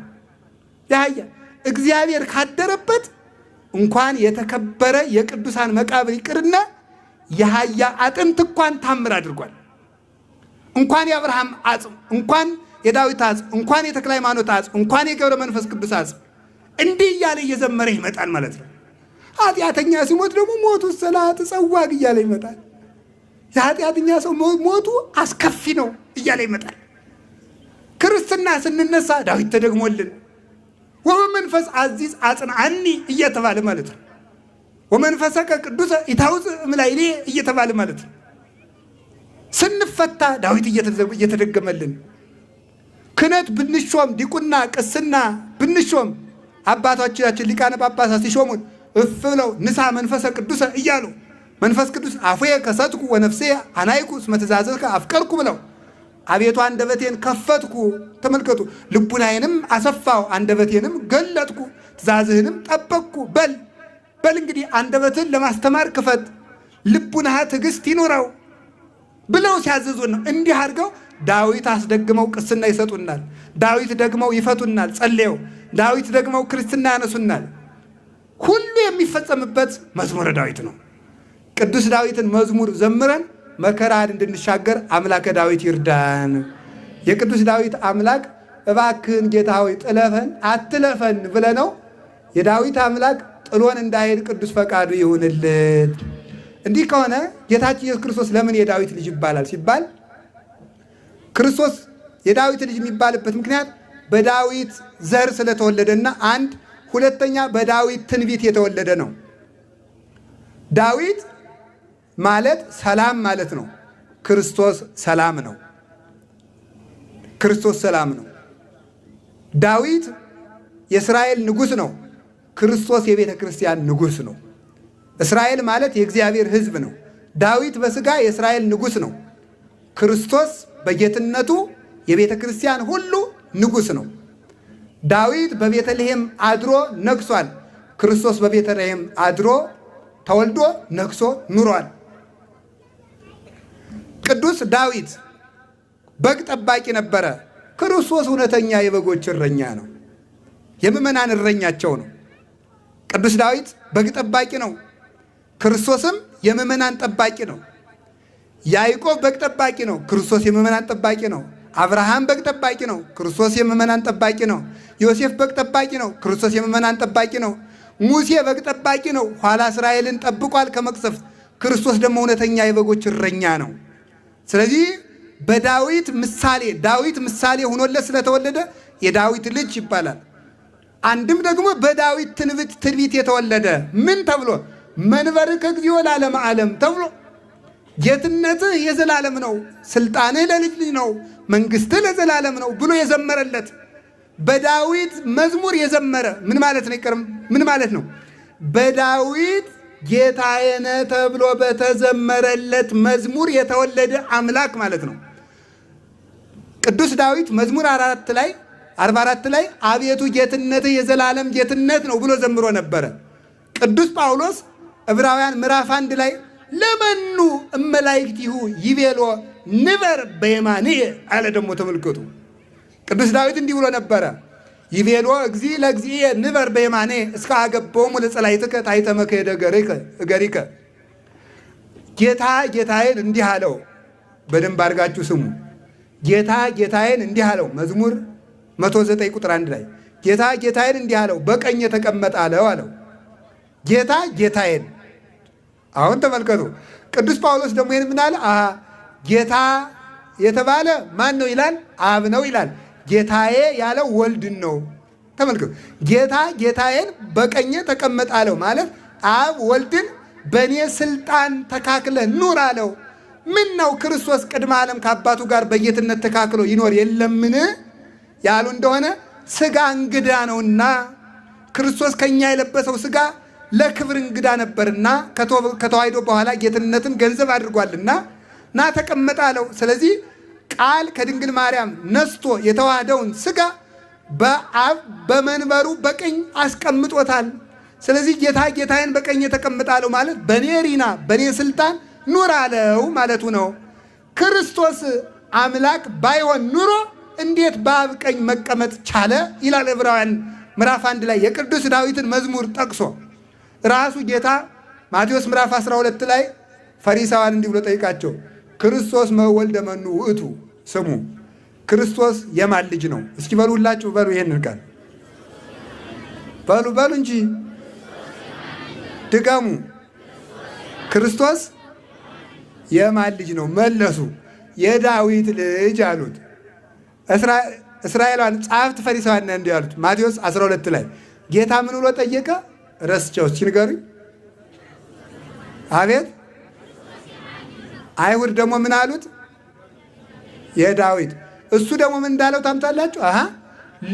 የአህያ እግዚአብሔር ካደረበት እንኳን የተከበረ የቅዱሳን መቃብር ይቅርና የአህያ አጥንት እንኳን ታምር አድርጓል። እንኳን የአብርሃም አጽም፣ እንኳን የዳዊት አጽም፣ እንኳን የተክለ ሃይማኖት አጽም፣ እንኳን የገብረ መንፈስ ቅዱስ አጽም እንዲህ እያለ እየዘመረ ይመጣል ማለት ነው። ኃጢአተኛ ሲሞት ደግሞ ሞቱ ሰላት ጸዋግ እያለ ይመጣል። የኃጢአተኛ ሰው ሞቱ አስከፊ ነው እያለ ይመጣል። ክርስትና ስንነሳ ዳዊት ተደግሞልን ወበመንፈስ አዚዝ አጽንዓኒ እየተባለ ማለት ነው። ወመንፈሰከ ቅዱሰ ኢታውፅእ እምላዕሌየ እየተባለ ማለት ነው። ስንፈታ ዳዊት እየተደገመልን ክህነት ብንሾም ዲቁና ቅስና ብንሾም አባቶቻችን ሊቃነ ጳጳሳት ሲሾሙን እፍ ብለው ንሳ መንፈሰ ቅዱሰ እያሉ መንፈስ ቅዱስ አፉየ ከሰትኩ ወነፍሴ አናይኩ እስመ ትእዛዝከ አፍቀርኩ ብለው አቤቱ አንደበቴን ከፈትኩ። ተመልከቱ፣ ልቡናዬንም አሰፋው አንደበቴንም ገለጥኩ ትእዛዝህንም ጠበቅኩ። በል በል እንግዲህ አንደበትህን ለማስተማር ክፈት፣ ልቡናህ ትዕግስት ይኑረው ብለው ሲያዝዙን ነው። እንዲህ አድርገው ዳዊት አስደግመው ቅስና ይሰጡናል። ዳዊት ደግመው ይፈቱናል ጸልየው፣ ዳዊት ደግመው ክርስትና ያነሱናል። ሁሉ የሚፈጸምበት መዝሙረ ዳዊት ነው። ቅዱስ ዳዊትን መዝሙር ዘምረን መከራን እንድንሻገር አምላከ ዳዊት ይርዳን። የቅዱስ ዳዊት አምላክ እባክህን ጌታ ሆይ ጥለፈን አትለፈን ብለነው የዳዊት አምላክ ጥሎን እንዳይሄድ ቅዱስ ፈቃዱ ይሁንልን። እንዲህ ከሆነ ጌታችን ኢየሱስ ክርስቶስ ለምን የዳዊት ልጅ ይባላል ሲባል ክርስቶስ የዳዊት ልጅ የሚባልበት ምክንያት በዳዊት ዘር ስለተወለደና አንድ፣ ሁለተኛ በዳዊት ትንቢት የተወለደ ነው። ዳዊት ማለት ሰላም ማለት ነው። ክርስቶስ ሰላም ነው። ክርስቶስ ሰላም ነው። ዳዊት የእስራኤል ንጉሥ ነው። ክርስቶስ የቤተ ክርስቲያን ንጉሥ ነው። እስራኤል ማለት የእግዚአብሔር ሕዝብ ነው። ዳዊት በሥጋ የእስራኤል ንጉሥ ነው። ክርስቶስ በጌትነቱ የቤተ ክርስቲያን ሁሉ ንጉሥ ነው። ዳዊት በቤተልሔም አድሮ ነግሷል። ክርስቶስ በቤተልሔም አድሮ ተወልዶ ነግሶ ኑሯል። ቅዱስ ዳዊት በግ ጠባቂ ነበረ። ክርስቶስ እውነተኛ የበጎች እረኛ ነው። የምዕመናን እረኛቸው ነው። ቅዱስ ዳዊት በግ ጠባቂ ነው። ክርስቶስም የምዕመናን ጠባቂ ነው። ያዕቆብ በግ ጠባቂ ነው። ክርስቶስ የምዕመናን ጠባቂ ነው። አብርሃም በግ ጠባቂ ነው። ክርስቶስ የምዕመናን ጠባቂ ነው። ዮሴፍ በግ ጠባቂ ነው። ክርስቶስ የምዕመናን ጠባቂ ነው። ሙሴ በግ ጠባቂ ነው። ኋላ እስራኤልን ጠብቋል ከመቅሰፍት። ክርስቶስ ደግሞ እውነተኛ የበጎች እረኛ ነው። ስለዚህ በዳዊት ምሳሌ ዳዊት ምሳሌ ሆኖለት ስለተወለደ የዳዊት ልጅ ይባላል። አንድም ደግሞ በዳዊት ትንቢት የተወለደ ምን ተብሎ መንበርከ እግዚኦ ለዓለመ ዓለም ተብሎ ጌትነትህ የዘላለም ነው፣ ስልጣንህ ለልጅ ልጅ ነው፣ መንግስትህ ለዘላለም ነው ብሎ የዘመረለት በዳዊት መዝሙር የዘመረ ምን ማለት ነው? ይቀርም ምን ማለት ነው? በዳዊት ጌታዬ ነህ ተብሎ በተዘመረለት መዝሙር የተወለደ አምላክ ማለት ነው። ቅዱስ ዳዊት መዝሙር 44 ላይ አቤቱ ጌትነትህ የዘላለም ጌትነት ነው ብሎ ዘምሮ ነበረ። ቅዱስ ጳውሎስ ዕብራውያን ምዕራፍ 1 ላይ ለመኑ እመላእክቲሁ ይቤሎ ንበር በየማንየ አለ። ደግሞ ተመልከቱ፣ ቅዱስ ዳዊት እንዲህ ብሎ ነበረ። ይቤሎ እግዚእ ለእግዚእየ ንበር በየማንየ እስከ አገቦሙ ለጸላእትከ ታሕተ መክሄደ እገሪከ። ጌታ ጌታዬን እንዲህ አለው። በደንብ አድርጋችሁ ስሙ። ጌታ ጌታዬን እንዲህ አለው። መዝሙር 109 ቁጥር 1 ላይ ጌታ ጌታዬን እንዲህ አለው፣ በቀኝ የተቀመጠ አለው አለው። ጌታ ጌታዬን። አሁን ተመልከቱ፣ ቅዱስ ጳውሎስ ደግሞ ይህን ምን አለ? ጌታ የተባለ ማን ነው ይላል? አብ ነው ይላል። ጌታዬ ያለው ወልድን ነው። ተመልከቱ፣ ጌታ ጌታዬን በቀኜ ተቀመጥ አለው ማለት አብ ወልድን በእኔ ስልጣን ተካክለ ኑር አለው። ምን ነው ክርስቶስ ቅድመ ዓለም ከአባቱ ጋር በጌትነት ተካክሎ ይኖር የለምን ያሉ እንደሆነ ስጋ እንግዳ ነውና ክርስቶስ ከኛ የለበሰው ስጋ ለክብር እንግዳ ነበርና ከተዋሕዶ በኋላ ጌትነትን ገንዘብ አድርጓልና ና ተቀመጠ አለው። ስለዚህ ቃል ከድንግል ማርያም ነስቶ የተዋህደውን ስጋ በአብ በመንበሩ በቀኝ አስቀምጦታል። ስለዚህ ጌታ ጌታዬን በቀኝ የተቀመጠ አለው ማለት በኔ ሪና በኔ ስልጣን ኑር አለው ማለቱ ነው። ክርስቶስ አምላክ ባይሆን ኑሮ እንዴት በአብ ቀኝ መቀመጥ ቻለ? ይላል ዕብራውያን ምዕራፍ 1 ላይ የቅዱስ ዳዊትን መዝሙር ጠቅሶ ራሱ ጌታ ማቴዎስ ምዕራፍ 12 ላይ ፈሪሳውያን እንዲህ ብሎ ጠይቃቸው፣ ክርስቶስ መወልደ መኑ ውእቱ፣ ስሙ ክርስቶስ የማን ልጅ ነው? እስኪ በሉ ሁላችሁ በሉ፣ ይሄንን ቃል በሉ በሉ እንጂ ድገሙ። ክርስቶስ የማን ልጅ ነው? መለሱ፣ የዳዊት ልጅ አሉት። እስራኤላውያን ጸሐፍት ፈሪሳውያን እንዲህ ያሉት ማቴዎስ 12 ላይ ጌታ ምን ብሎ ጠየቀ? ረስቸው እስኪ ንገሩኝ። አቤት። አይሁድ ደግሞ ምን አሉት? የዳዊት። እሱ ደግሞ ምን እንዳለው ታምታላችሁ? አሃ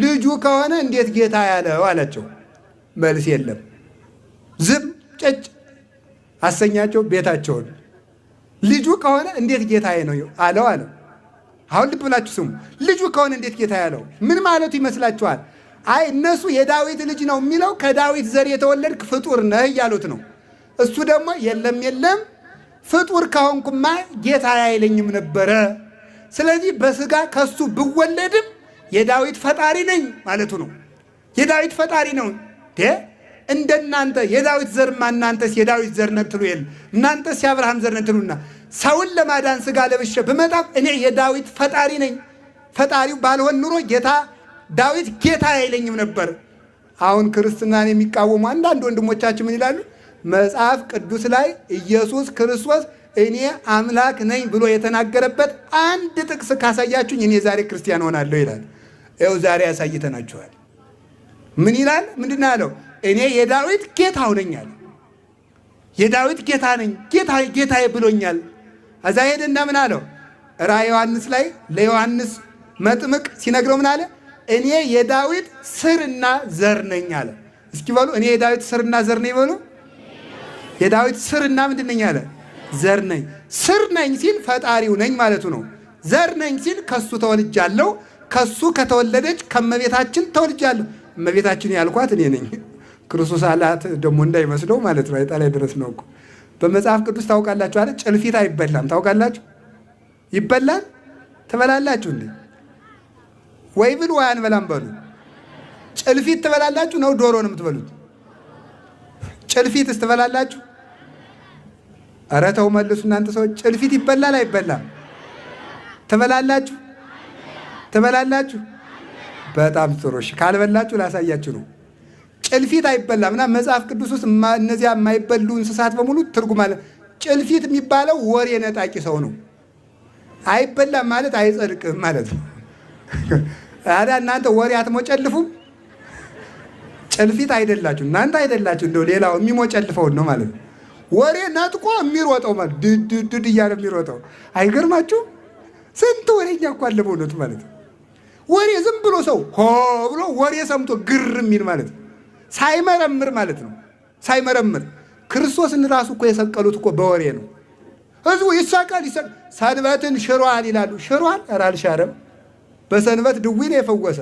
ልጁ ከሆነ እንዴት ጌታ ያለው አላቸው። መልስ የለም፣ ዝም። አሰኛቸው ቤታቸውን። ልጁ ከሆነ እንዴት ጌታዬ ነው አለው አለ። አሁን ልብ ብላችሁ ስሙ። ልጁ ከሆነ እንዴት ጌታዬ አለው? ምን ማለቱ ይመስላችኋል? አይ እነሱ የዳዊት ልጅ ነው የሚለው ከዳዊት ዘር የተወለድክ ፍጡር ነህ እያሉት ነው። እሱ ደግሞ የለም የለም ፍጡር ከሆንኩማ ጌታዬ አይለኝም ነበረ። ስለዚህ በስጋ ከሱ ብወለድም የዳዊት ፈጣሪ ነኝ ማለቱ ነው። የዳዊት ፈጣሪ ነው። እንደናንተ የዳዊት ዘርማ እናንተስ የዳዊት ዘር ነን ትሉ የለ እናንተስ የአብርሃም ዘር ነን ትሉና ሰውን ለማዳን ስጋ ለብሼ ብመጣም እኔ የዳዊት ፈጣሪ ነኝ። ፈጣሪው ባልሆን ኑሮ ጌታ ዳዊት ጌታ አይለኝም ነበር። አሁን ክርስትናን የሚቃወሙ አንዳንድ ወንድሞቻችን ምን ይላሉ? መጽሐፍ ቅዱስ ላይ ኢየሱስ ክርስቶስ እኔ አምላክ ነኝ ብሎ የተናገረበት አንድ ጥቅስ ካሳያችሁኝ እኔ ዛሬ ክርስቲያን ሆናለሁ ይላል። ይኸው ዛሬ ያሳይተናችኋል። ምን ይላል? ምንድን ነው ያለው? እኔ የዳዊት ጌታው ነኝ አለ። የዳዊት ጌታ ነኝ፣ ጌታ ጌታዬ ብሎኛል። እዛ ሄደና ምን አለው? ራእየ ዮሐንስ ላይ ለዮሐንስ መጥምቅ ሲነግረው ምን አለ? እኔ የዳዊት ስርና ዘር ነኝ አለ። እስኪ በሉ እኔ የዳዊት ስርና ዘር ነኝ በሉ። የዳዊት ስርና ምንድን ነኝ አለ? ዘር ነኝ። ስር ነኝ ሲል ፈጣሪው ነኝ ማለቱ ነው። ዘር ነኝ ሲል ከሱ ተወልጃለሁ፣ ከሱ ከተወለደች ከመቤታችን ተወልጃለሁ። እመቤታችን ያልኳት እኔ ነኝ። ክርስቶስ አላት ደግሞ እንዳይመስለው ማለት ነው። አይጣ ላይ ድረስ ነው እኮ። በመጽሐፍ ቅዱስ ታውቃላችሁ አይደል? ጭልፊት አይበላም። ታውቃላችሁ? ይበላል? ትበላላችሁ እንዴ? ወይ ብል ወይ አንበላም በሉ። ጭልፊት ትበላላችሁ ነው ዶሮ ነው የምትበሉት? ጭልፊትስ ትበላላችሁ? ኧረ ተው መልሱ እናንተ ሰዎች። ጭልፊት ይበላል አይበላም? ትበላላችሁ? ትበላላችሁ? በጣም ጥሩ። እሺ ካልበላችሁ ላሳያችሁ ነው። ጭልፊት አይበላም እና መጽሐፍ ቅዱስ ውስጥ እነዚያ የማይበሉ እንስሳት በሙሉ ትርጉም አለ። ጭልፊት የሚባለው ወሬ ነጣቂ ሰው ነው። አይበላም ማለት አይጸድቅም ማለት ነው። ታዲያ እናንተ ወሬ አትሞጨልፉም? ጭልፊት አይደላችሁ እናንተ አይደላችሁ፣ እንደው ሌላው የሚሞጨልፈውን ነው ማለት ነው። ወሬ ነጥቆ የሚሮጠው ማለት ድድ ድድ እያለ የሚሮጠው አይገርማችሁም? ስንት ወሬኛ እኮ አለ በእውነቱ ማለት ነው። ወሬ ዝም ብሎ ሰው ሆ ብሎ ወሬ ሰምቶ ግር የሚል ማለት ነው። ሳይመረምር ማለት ነው። ሳይመረምር ክርስቶስን ራሱ እኮ የሰቀሉት እኮ በወሬ ነው። ህዝቡ ይሳቃል ይሳቃል። ሰንበትን ሽሯል ይላሉ። ሽሯል? ኧረ አልሻረም። በሰንበት ድዊ ነው የፈወሰ።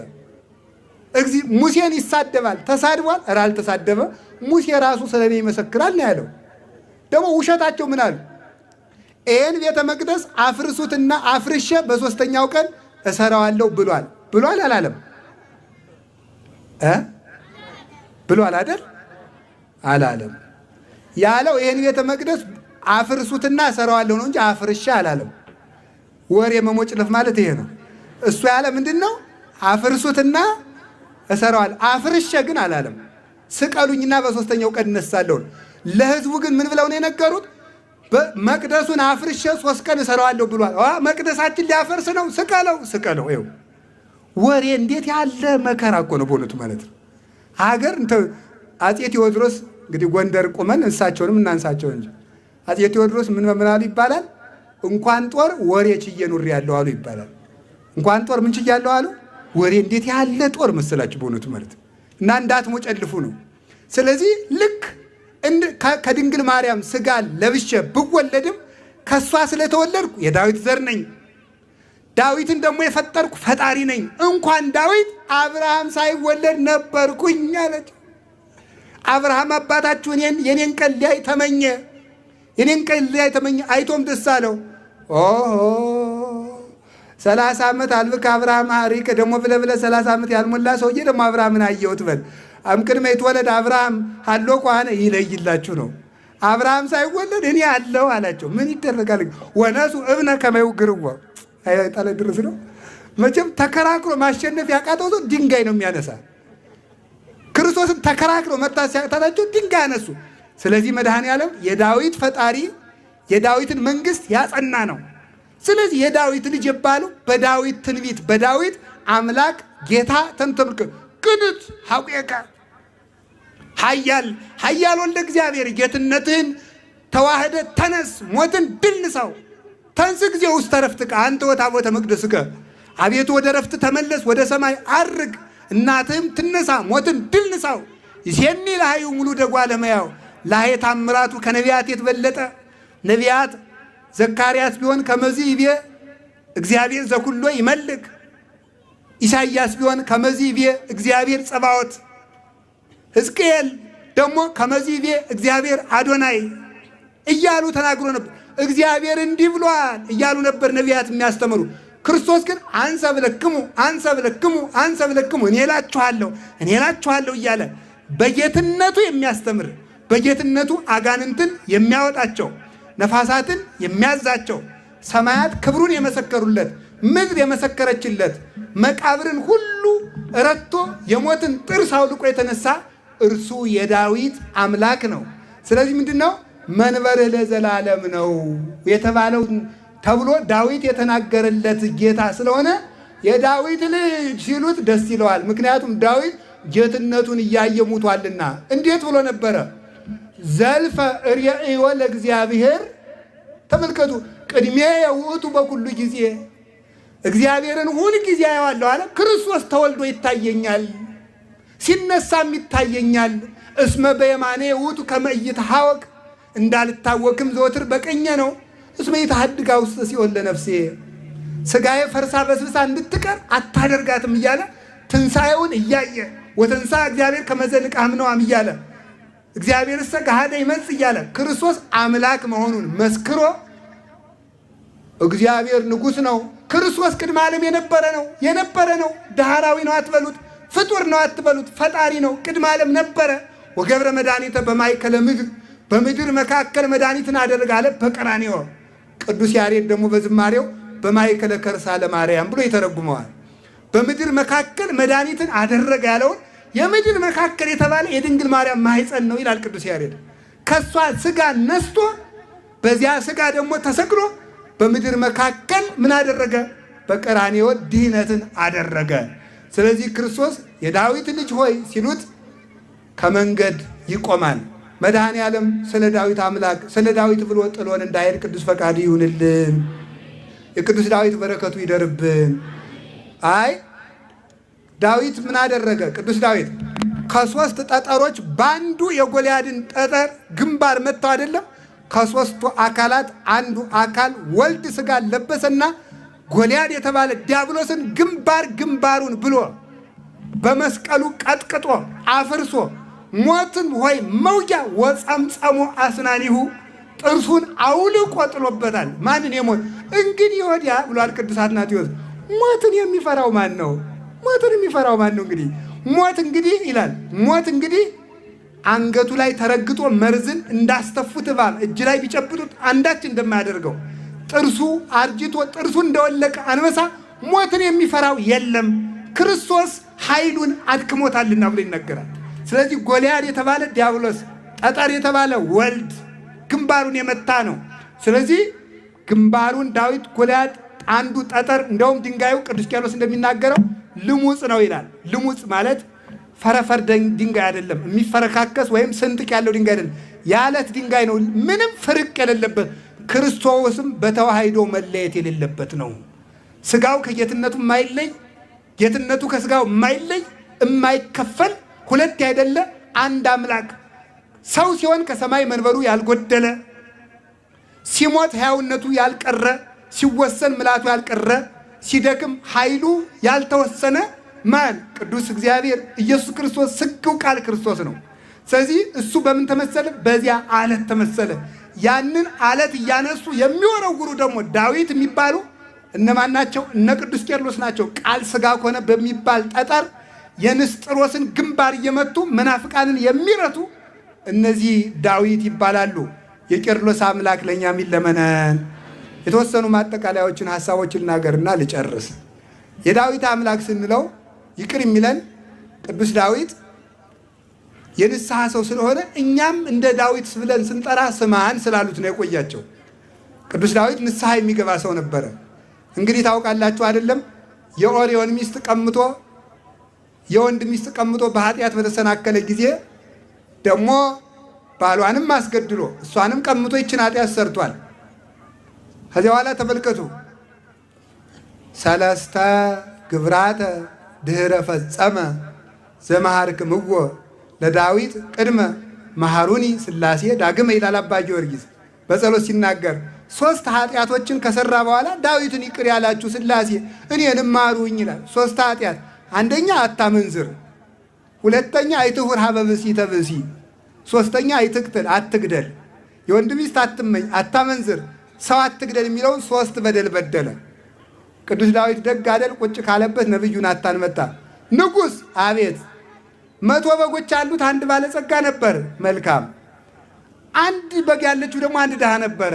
እግዚ ሙሴን ይሳደባል። ተሳድቧል? ኧረ አልተሳደበ። ሙሴ ራሱ ስለኔ ይመሰክራል ነው ያለው። ደግሞ ውሸታቸው ምን አሉ? ይህን ቤተ መቅደስ አፍርሱትና አፍርሼ በሶስተኛው ቀን እሰራዋለሁ ብሏል። ብሏል አላለም? ብሏል አይደል? አላለም። ያለው ይህን ቤተ መቅደስ አፍርሱትና እሰራዋለሁ ነው እንጂ አፍርሼ አላለም። ወሬ መሞጭለፍ ማለት ይሄ ነው። እሱ ያለ ምንድን ነው? አፍርሱትና እሰራዋለሁ። አፍርሼ ግን አላለም። ስቀሉኝና በሶስተኛው ቀን እነሳለሁ። ለህዝቡ ግን ምን ብለው ነው የነገሩት? መቅደሱን አፍርሼ 3 ቀን እሰራዋለሁ ብሏል። መቅደሳችን ሊያፈርስ ነው፣ ስቀለው ስቀለው። ይኸው ወሬ እንዴት ያለ መከራ እኮ ነው በእውነቱ ማለት ነው። ሀገር አፄ ቴዎድሮስ እንግዲህ ጎንደር ቁመን እንሳቸውንም እናንሳቸው እንጂ አፄ ቴዎድሮስ ምን ምን አሉ ይባላል? እንኳን ጦር ወሬ ችዬ ኑሬያለሁ አሉ ይባላል። እንኳን ጦር ምን ችያለሁ አሉ? ወሬ። እንዴት ያለ ጦር መሰላችሁ በእውነቱ ማለት ነው። እና እንዳትሞጨልፉ ነው። ስለዚህ ልክ ከድንግል ማርያም ስጋ ለብሼ ብወለድም ከሷ ስለተወለድኩ የዳዊት ዘር ነኝ። ዳዊትን ደግሞ የፈጠርኩ ፈጣሪ ነኝ። እንኳን ዳዊት አብርሃም ሳይወለድ ነበርኩኝ አለች። አብርሃም አባታችሁ እኔን የኔን ቀን ሊያይ ተመኘ፣ የኔን ቀን ሊያይ ተመኘ፣ አይቶም ደስ አለው። ኦሆ 30 ዓመት አልብከ አብርሃም ሐሪከ ደግሞ ብለህ ብለህ 30 ዓመት ያልሞላ ሰውዬ ደግሞ አብርሃምን አየሁት በል። እምቅድመ ይትወለድ አብርሃም ሀሎኩ አነ ይለይላችሁ ነው። አብርሃም ሳይወለድ እኔ አለሁ አላቸው። ምን ይደረጋል? ወነሱ እብነ ከመ ይውግርዎ አይጣለ ድረስ ነው። መቼም ተከራክሮ ማሸነፍ ያቃተው ሰው ድንጋይ ነው የሚያነሳ። ክርስቶስን ተከራክሮ መርታት ሲያቅታቸው ድንጋይ አነሱ። ስለዚህ መድኃኔዓለም የዳዊት ፈጣሪ የዳዊትን መንግስት ያጸና ነው። ስለዚህ የዳዊት ልጅ የባለው በዳዊት ትንቢት በዳዊት አምላክ ጌታ ተንተምከ ቅንት ሐቁየከ ኃያል ኃያል ወልደ እግዚአብሔር ጌትነትህን ተዋህደ ተነስ፣ ሞትን ድል ንሳው። ተንስ ጊዜ ውስተ ዕረፍትከ አንተ ወታቦተ መቅደስከ። አቤቱ ወደ ዕረፍት ተመለስ፣ ወደ ሰማይ አርግ፣ እናትህም ትነሳ፣ ሞትን ድል ንሳው። ይሴኒ ለኃዩ ሙሉ ደጓ ለመያው ላሄ ታምራቱ ከነቢያት የተበለጠ ነቢያት ዘካርያስ ቢሆን ከመዚ ይቤ እግዚአብሔር ዘኩሎ ይመልክ፣ ኢሳይያስ ቢሆን ከመዚ ይቤ እግዚአብሔር ጸባዖት፣ ሕዝቅኤል ደግሞ ከመዚ ይቤ እግዚአብሔር አዶናይ እያሉ ተናግሮ ነበር። እግዚአብሔር እንዲህ ብሏል እያሉ ነበር ነቢያት የሚያስተምሩ። ክርስቶስ ግን አንሰ ብለክሙ አንሰ ብለክሙ አንሰ ብለክሙ እኔ እላችኋለሁ እኔ እላችኋለሁ እያለ በጌትነቱ የሚያስተምር፣ በጌትነቱ አጋንንትን የሚያወጣቸው፣ ነፋሳትን የሚያዛቸው፣ ሰማያት ክብሩን የመሰከሩለት፣ ምድር የመሰከረችለት፣ መቃብርን ሁሉ ረድቶ የሞትን ጥርስ አውልቆ የተነሳ እርሱ የዳዊት አምላክ ነው። ስለዚህ ምንድን ነው መንበርህ ለዘላለም ነው የተባለው ተብሎ ዳዊት የተናገረለት ጌታ ስለሆነ የዳዊት ልጅ ሲሉት ደስ ይለዋል። ምክንያቱም ዳዊት ጌትነቱን እያየ ሙቷልና። እንዴት ብሎ ነበረ? ዘልፈ ርእዮ ለእግዚአብሔር። ተመልከቱ፣ ቅድሜ የውእቱ በኩሉ ጊዜ፣ እግዚአብሔርን ሁል ጊዜ አየዋለሁ አለ። ክርስቶስ ተወልዶ ይታየኛል፣ ሲነሳም ይታየኛል። እስመ በየማኔ ውእቱ ከመ ኢይትሐወክ፣ እንዳልታወክም ዘወትር በቀኜ ነው። እስመ ኢትሐድጋ ውስተ ሲኦል ለነፍሴ፣ ስጋዬ ፈርሳ በስብሳ እንድትቀር አታደርጋትም እያለ ትንሣኤውን እያየ፣ ወተንሳ እግዚአብሔር ከመዘንቅ አምነዋም እያለ፣ እግዚአብሔር እሰ ገሃደ ይመጽእ እያለ ክርስቶስ አምላክ መሆኑን መስክሮ እግዚአብሔር ንጉሥ ነው። ክርስቶስ ቅድመ ዓለም የነበረ ነው፣ የነበረ ነው። ዳህራዊ ነው አትበሉት፣ ፍጡር ነው አትበሉት፣ ፈጣሪ ነው። ቅድመ ዓለም ነበረ። ወገብረ መድኃኒተ በማእከለ ምድር፣ በምድር መካከል መድኃኒትን አደረገ አለ በቀራንዮ። ቅዱስ ያሬድ ደግሞ በዝማሬው በማእከለ ከርሳ ለማርያም ብሎ ይተረጉመዋል። በምድር መካከል መድኃኒትን አደረገ ያለውን የምድር መካከል የተባለ የድንግል ማርያም ማህፀን ነው ይላል ቅዱስ ያሬድ። ከሷ ስጋ ነስቶ በዚያ ስጋ ደግሞ ተሰቅሎ በምድር መካከል ምን አደረገ? በቀራንዮ ድህነትን አደረገ። ስለዚህ ክርስቶስ የዳዊት ልጅ ሆይ ሲሉት ከመንገድ ይቆማል። መድኃኔ ዓለም ስለ ዳዊት አምላክ ስለ ዳዊት ብሎ ጥሎን እንዳይሄድ ቅዱስ ፈቃድ ይሁንልን። የቅዱስ ዳዊት በረከቱ ይደርብን። አይ ዳዊት ምን አደረገ? ቅዱስ ዳዊት ከሶስት ጠጠሮች በአንዱ የጎልያድን ጠጠር ግንባር መጥተው አይደለም? ከሶስቱ አካላት አንዱ አካል ወልድ ስጋ ለበሰና ጎልያድ የተባለ ዲያብሎስን ግንባር ግንባሩን ብሎ በመስቀሉ ቀጥቅጦ አፍርሶ ሞትን ሆይ መውጊያ ወጸምጸሞ አስናኒሁ፣ ጥርሱን አውልቆ ጥሎበታል። ማንን የሞት እንግዲህ ወዲያ ብሏል ቅዱስ አትናቴዎስ። ሞትን የሚፈራው ማን ነው? ሞትን የሚፈራው ማን ነው? እንግዲህ ሞት እንግዲህ ይላል፣ ሞት እንግዲህ አንገቱ ላይ ተረግጦ መርዝን እንዳስተፉት እባብ እጅ ላይ ቢጨብጡት አንዳች እንደማያደርገው፣ ጥርሱ አርጅቶ ጥርሱ እንደወለቀ አንበሳ ሞትን የሚፈራው የለም፣ ክርስቶስ ኃይሉን አድክሞታልና ብሎ ይነገራል። ስለዚህ ጎልያድ የተባለ ዲያብሎስ፣ ጠጠር የተባለ ወልድ ግንባሩን የመታ ነው። ስለዚህ ግንባሩን ዳዊት ጎልያድ አንዱ ጠጠር፣ እንደውም ድንጋዩ ቅዱስ ቄርሎስ እንደሚናገረው ልሙጽ ነው ይላል። ልሙጽ ማለት ፈረፈር ድንጋይ አይደለም፣ የሚፈረካከስ ወይም ስንጥቅ ያለው ድንጋይ አይደለም፣ የዓለት ድንጋይ ነው፣ ምንም ፍርቅ የሌለበት፣ ክርስቶስም በተዋህዶ መለየት የሌለበት ነው። ስጋው ከጌትነቱ የማይለይ፣ ጌትነቱ ከስጋው የማይለይ፣ የማይከፈል፣ ሁለት ያይደለ አንድ አምላክ፣ ሰው ሲሆን ከሰማይ መንበሩ ያልጎደለ፣ ሲሞት ሕያውነቱ ያልቀረ፣ ሲወሰን ምላቱ ያልቀረ፣ ሲደክም ኃይሉ ያልተወሰነ ማን? ቅዱስ እግዚአብሔር ኢየሱስ ክርስቶስ ስግው ቃል ክርስቶስ ነው። ስለዚህ እሱ በምን ተመሰለ? በዚያ አለት ተመሰለ። ያንን አለት እያነሱ የሚወረውሩ ደግሞ ዳዊት የሚባሉ እነማን ናቸው? እነ ቅዱስ ቄርሎስ ናቸው። ቃል ስጋ ከሆነ በሚባል ጠጠር የንስጥሮስን ግንባር እየመቱ መናፍቃንን የሚረቱ እነዚህ ዳዊት ይባላሉ። የቄርሎስ አምላክ ለእኛ የሚለመነን። የተወሰኑ ማጠቃለያዎችን ሀሳቦችን ልናገርና ልጨርስ። የዳዊት አምላክ ስንለው ይቅር የሚለን ቅዱስ ዳዊት የንስሐ ሰው ስለሆነ እኛም እንደ ዳዊት ብለን ስንጠራ ስማን ስላሉት ነው የቆያቸው። ቅዱስ ዳዊት ንስሐ የሚገባ ሰው ነበረ። እንግዲህ ታውቃላችሁ አይደለም? የኦሪዮን ሚስት ቀምቶ፣ የወንድ ሚስት ቀምቶ በኃጢአት በተሰናከለ ጊዜ ደግሞ ባሏንም አስገድሎ እሷንም ቀምቶ ይችን ኃጢአት ሰርቷል። ከዚያ በኋላ ተመልከቱ፣ ሰለስተ ግብራተ ድህረ ፈጸመ ዘመሃርክምዎ ለዳዊት ቅድመ መሐሩኒ ሥላሴ ዳግመ ይላል አባ ጊዮርጊስ በጸሎት ሲናገር። 3 ኃጢአቶችን ከሰራ በኋላ ዳዊትን ይቅር ያላችሁ ሥላሴ እኔንም ማሩኝ ይላል። 3 ኃጢአት፣ አንደኛ አታመንዝር፣ ሁለተኛ አይትሁር ሀበ ብእሲ ተብእሲ፣ ሶስተኛ አይትቅትል አትግደል፣ የወንድ ሚስት አትመኝ፣ አታመንዝር፣ ሰው አትግደል የሚለውን 3 በደል በደለ። ቅዱስ ዳዊት ደግ አደል ቁጭ ካለበት ነብዩ ናታን መጣ። ንጉሥ አቤት፣ 100 በጎች አሉት አንድ ባለጸጋ ነበር። መልካም። አንድ በግ ያለችው ደግሞ አንድ ድሃ ነበረ።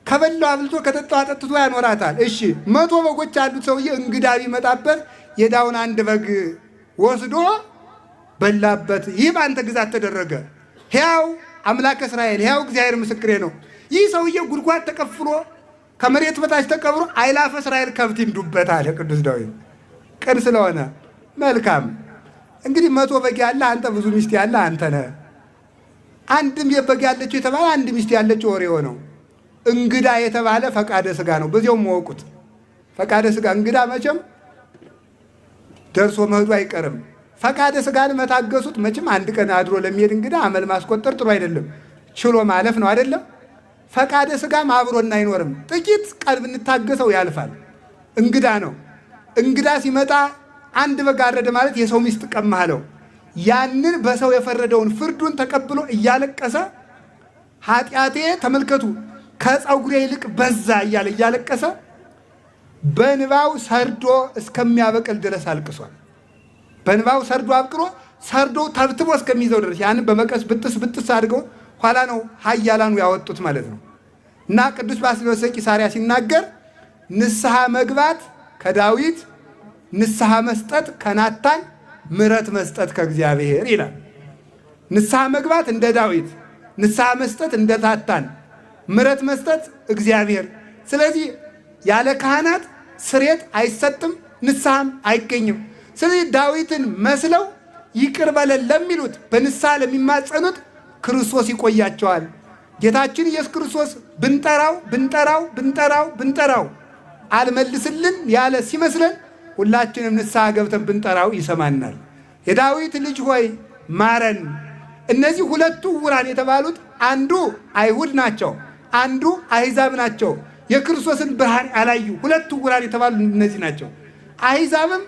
ከበላው አብልቶ ከጠጣው አጠጥቶ ያኖራታል። እሺ 100 በጎች ያሉት ሰውዬ እንግዳ ቢመጣበት የዳውን አንድ በግ ወስዶ በላበት። ይህ በአንተ ግዛት ተደረገ። ሕያው አምላክ እስራኤል ሕያው እግዚአብሔር ምስክሬ ነው። ይህ ሰውዬ ጉድጓድ ተቀፍሮ ከመሬት በታች ተቀብሮ አይላፈ እስራኤል ከብት ይንዱበት አለ ቅዱስ ዳዊት። ቅን ስለሆነ መልካም። እንግዲህ 100 በግ ያለ አንተ ብዙ ሚስት ያለ አንተ ነህ። አንድም የበግ ያለችው የተባለ አንድ ሚስት ያለችው ወሬ ሆነው። እንግዳ የተባለ ፈቃደ ስጋ ነው። በዚያው መወቁት ፈቃደ ስጋ እንግዳ መቼም ደርሶ መሄዱ አይቀርም። ፈቃደ ስጋን መታገሱት መቼም አንድ ቀን አድሮ ለሚሄድ እንግዳ አመል ማስቆጠር ጥሩ አይደለም። ችሎ ማለፍ ነው አይደለም። ፈቃደ ስጋም አብሮን አይኖርም። ጥቂት ቀን ብንታገሰው ያልፋል። እንግዳ ነው። እንግዳ ሲመጣ አንድ በግ አረደ ማለት የሰው ሚስት ቀማኸው። ያንን በሰው የፈረደውን ፍርዱን ተቀብሎ እያለቀሰ ኃጢአቴ ተመልከቱ ከፀጉሬ ይልቅ በዛ እያለ እያለቀሰ በንባው ሰርዶ እስከሚያበቅል ድረስ አልቅሷል። በንባው ሰርዶ አብቅሎ ሰርዶ ተብትቦ እስከሚይዘው ድረስ ያንን በመቀስ ብጥስ ብጥስ አድርገው ኋላ ነው ኃያላኑ ያወጡት ማለት ነው። እና ቅዱስ ባስልዮስ ዘቂሳርያ ሲናገር ንስሐ መግባት ከዳዊት፣ ንስሐ መስጠት ከናታን፣ ምሕረት መስጠት ከእግዚአብሔር ይላል። ንስሐ መግባት እንደ ዳዊት፣ ንስሐ መስጠት እንደ ናታን፣ ምሕረት መስጠት እግዚአብሔር። ስለዚህ ያለ ካህናት ስርየት አይሰጥም፣ ንስሐም አይገኝም። ስለዚህ ዳዊትን መስለው ይቅር በለን ለሚሉት በንስሐ ለሚማጸኑት ክርስቶስ ይቆያቸዋል። ጌታችን ኢየሱስ ክርስቶስ ብንጠራው ብንጠራው ብንጠራው ብንጠራው አልመልስልን ያለ ሲመስለን ሁላችንም ንስሐ ገብተን ብንጠራው ይሰማናል። የዳዊት ልጅ ሆይ ማረን። እነዚህ ሁለቱ ዕውራን የተባሉት አንዱ አይሁድ ናቸው፣ አንዱ አሕዛብ ናቸው። የክርስቶስን ብርሃን ያላዩ ሁለቱ ዕውራን የተባሉ እነዚህ ናቸው። አሕዛብም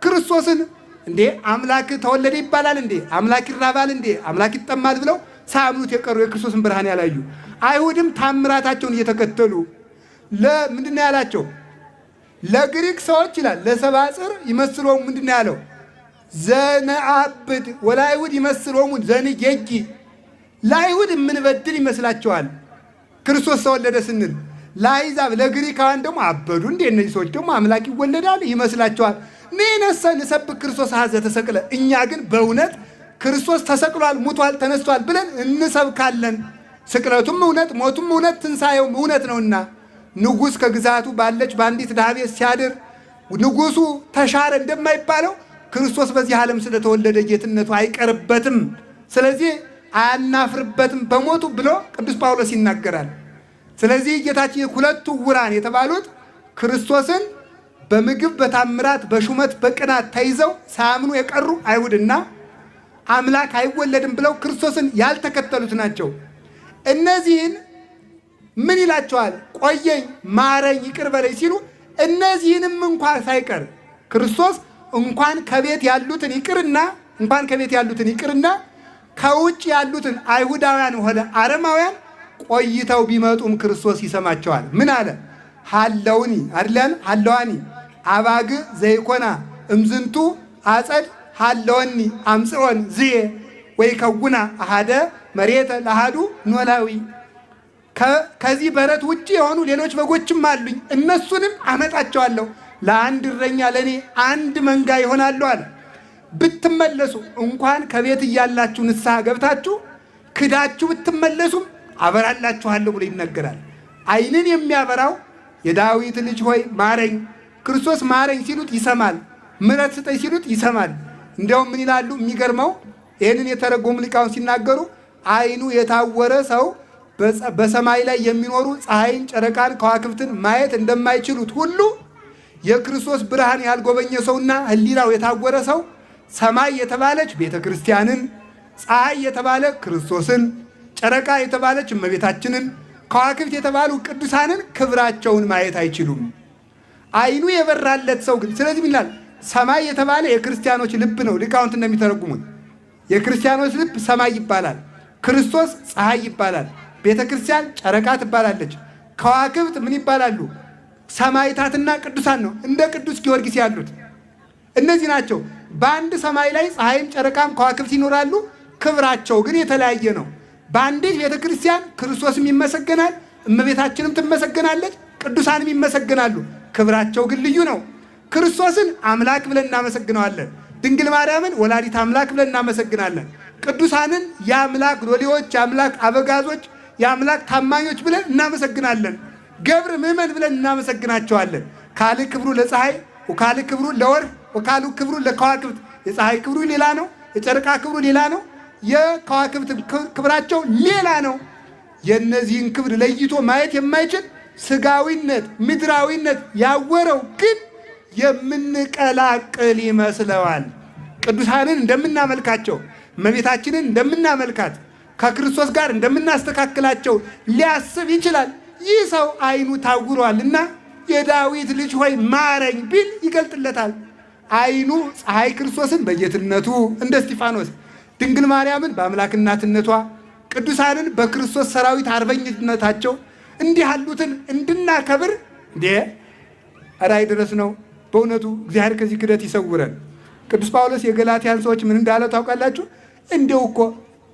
ክርስቶስን እንዴ አምላክ ተወለደ ይባላል እንዴ? አምላክ ይራባል እንዴ? አምላክ ይጠማል ብለው ሳያምኑት የቀሩ የክርስቶስን ብርሃን ያላዩ፣ አይሁድም ታምራታቸውን እየተከተሉ ለምንድነው ያላቸው? ለግሪክ ሰዎች ይላል ለሰባጽር ይመስሎሙ ምንድነው ያለው? ዘነአብድ ወለአይሁድ ይመስሎሙ ዘንጌጊ። ለአይሁድ የምንበድል ይመስላቸዋል ክርስቶስ ተወለደ ስንል፣ ለአሕዛብ ለግሪካውያን ደግሞ አበዱ እንዴ እነዚህ ሰዎች ደግሞ አምላክ ይወለዳል ይመስላቸዋል። ንነሰ ንሰብክ ክርስቶስ ሀዘ ተሰቅለ፣ እኛ ግን በእውነት ክርስቶስ ተሰቅሏል፣ ሙቷል፣ ተነስቷል ብለን እንሰብካለን። ስቅለቱም እውነት፣ ሞቱም እውነት፣ ትንሣኤውም እውነት ነውና ንጉሥ ከግዛቱ ባለች በአንዲት ድሃ ቤት ሲያድር ንጉሱ ተሻረ እንደማይባለው ክርስቶስ በዚህ ዓለም ስለተወለደ ጌትነቱ አይቀርበትም፣ ስለዚህ አያናፍርበትም በሞቱ ብሎ ቅዱስ ጳውሎስ ይናገራል። ስለዚህ ጌታችን ሁለቱ ዕውራን የተባሉት ክርስቶስን በምግብ በታምራት በሹመት በቅናት ተይዘው ሳያምኑ የቀሩ አይሁድና አምላክ አይወለድም ብለው ክርስቶስን ያልተከተሉት ናቸው። እነዚህን ምን ይላቸዋል? ቆየኝ፣ ማረኝ፣ ይቅር በለኝ ሲሉ እነዚህንም እንኳን ሳይቀር ክርስቶስ እንኳን ከቤት ያሉትን ይቅርና እንኳን ከቤት ያሉትን ይቅርና ከውጭ ያሉትን አይሁዳውያን ሆነ አረማውያን ቆይተው ቢመጡም ክርስቶስ ይሰማቸዋል። ምን አለ? ሃለውኒ አይደል? ሃለዋኒ አባግ ዘይኮና እምዝንቱ አጸድ ሃለወኒ አምጽኦን ዝየ ወይከውና አሃደ መሬተ ለአሃዱ ኖላዊ። ከዚህ በረት ውጭ የሆኑ ሌሎች በጎችም አሉኝ፣ እነሱንም አመጣቸዋለሁ፣ ለአንድ እረኛ ለኔ አንድ መንጋ ይሆናሉ አለ። ብትመለሱ እንኳን ከቤት እያላችሁ ንስሐ ገብታችሁ ክዳችሁ ብትመለሱም አበራላችኋለሁ ብሎ ይነገራል። ዓይንን የሚያበራው የዳዊት ልጅ ሆይ ማረኝ፣ ክርስቶስ ማረኝ ሲሉት ይሰማል። ምሕረት ስጠኝ ሲሉት ይሰማል። እንዲያውም ምን ይላሉ? የሚገርመው ይህንን የተረጎሙ ሊቃውንት ሲናገሩ ዓይኑ የታወረ ሰው በሰማይ ላይ የሚኖሩ ፀሐይን፣ ጨረቃን፣ ከዋክብትን ማየት እንደማይችሉት ሁሉ የክርስቶስ ብርሃን ያልጎበኘ ሰውና ሕሊናው የታወረ ሰው ሰማይ የተባለች ቤተ ክርስቲያንን፣ ፀሐይ የተባለ ክርስቶስን፣ ጨረቃ የተባለች እመቤታችንን፣ ከዋክብት የተባሉ ቅዱሳንን ክብራቸውን ማየት አይችሉም። ዓይኑ የበራለት ሰው ግን ስለዚህ ምን ይላል? ሰማይ የተባለ የክርስቲያኖች ልብ ነው። ሊቃውንት እንደሚተረጉሙት የክርስቲያኖች ልብ ሰማይ ይባላል። ክርስቶስ ፀሐይ ይባላል። ቤተ ክርስቲያን ጨረቃ ትባላለች። ከዋክብት ምን ይባላሉ? ሰማዕታትና ቅዱሳን ነው። እንደ ቅዱስ ጊዮርጊስ ያሉት እነዚህ ናቸው። በአንድ ሰማይ ላይ ፀሐይም ጨረቃም ከዋክብት ይኖራሉ። ክብራቸው ግን የተለያየ ነው። በአንዲት ቤተ ክርስቲያን ክርስቶስም ይመሰገናል፣ እመቤታችንም ትመሰገናለች፣ ቅዱሳንም ይመሰገናሉ። ክብራቸው ግን ልዩ ነው። ክርስቶስን አምላክ ብለን እናመሰግነዋለን። ድንግል ማርያምን ወላዲት አምላክ ብለን እናመሰግናለን። ቅዱሳንን የአምላክ ሎሌዎች፣ የአምላክ አበጋዞች፣ የአምላክ ታማኞች ብለን እናመሰግናለን። ገብር ምዕመን ብለን እናመሰግናቸዋለን። ካልዕ ክብሩ ለፀሐይ ወካልዕ ክብሩ ለወርህ ወካልዕ ክብሩ ለከዋክብት። የፀሐይ ክብሩ ሌላ ነው፣ የጨረቃ ክብሩ ሌላ ነው፣ የከዋክብት ክብራቸው ሌላ ነው። የእነዚህን ክብር ለይቶ ማየት የማይችል ስጋዊነት፣ ምድራዊነት ያወረው ግን የምንቀላቅል ይመስለዋል። ቅዱሳንን እንደምናመልካቸው እመቤታችንን እንደምናመልካት ከክርስቶስ ጋር እንደምናስተካክላቸው ሊያስብ ይችላል። ይህ ሰው ዓይኑ ታውሯልና የዳዊት ልጅ ሆይ ማረኝ ቢል ይገልጥለታል። ዓይኑ ፀሐይ ክርስቶስን በጌትነቱ እንደ እስጢፋኖስ፣ ድንግል ማርያምን በአምላክ እናትነቷ፣ ቅዱሳንን በክርስቶስ ሰራዊት አርበኝነታቸው እንዲህ ያሉትን እንድናከብር እንዴ ራእይ ድረስ ነው። በእውነቱ እግዚአብሔር ከዚህ ክደት ይሰውረን። ቅዱስ ጳውሎስ የገላትያን ሰዎች ምን እንዳለ ታውቃላችሁ? እንዲው እኮ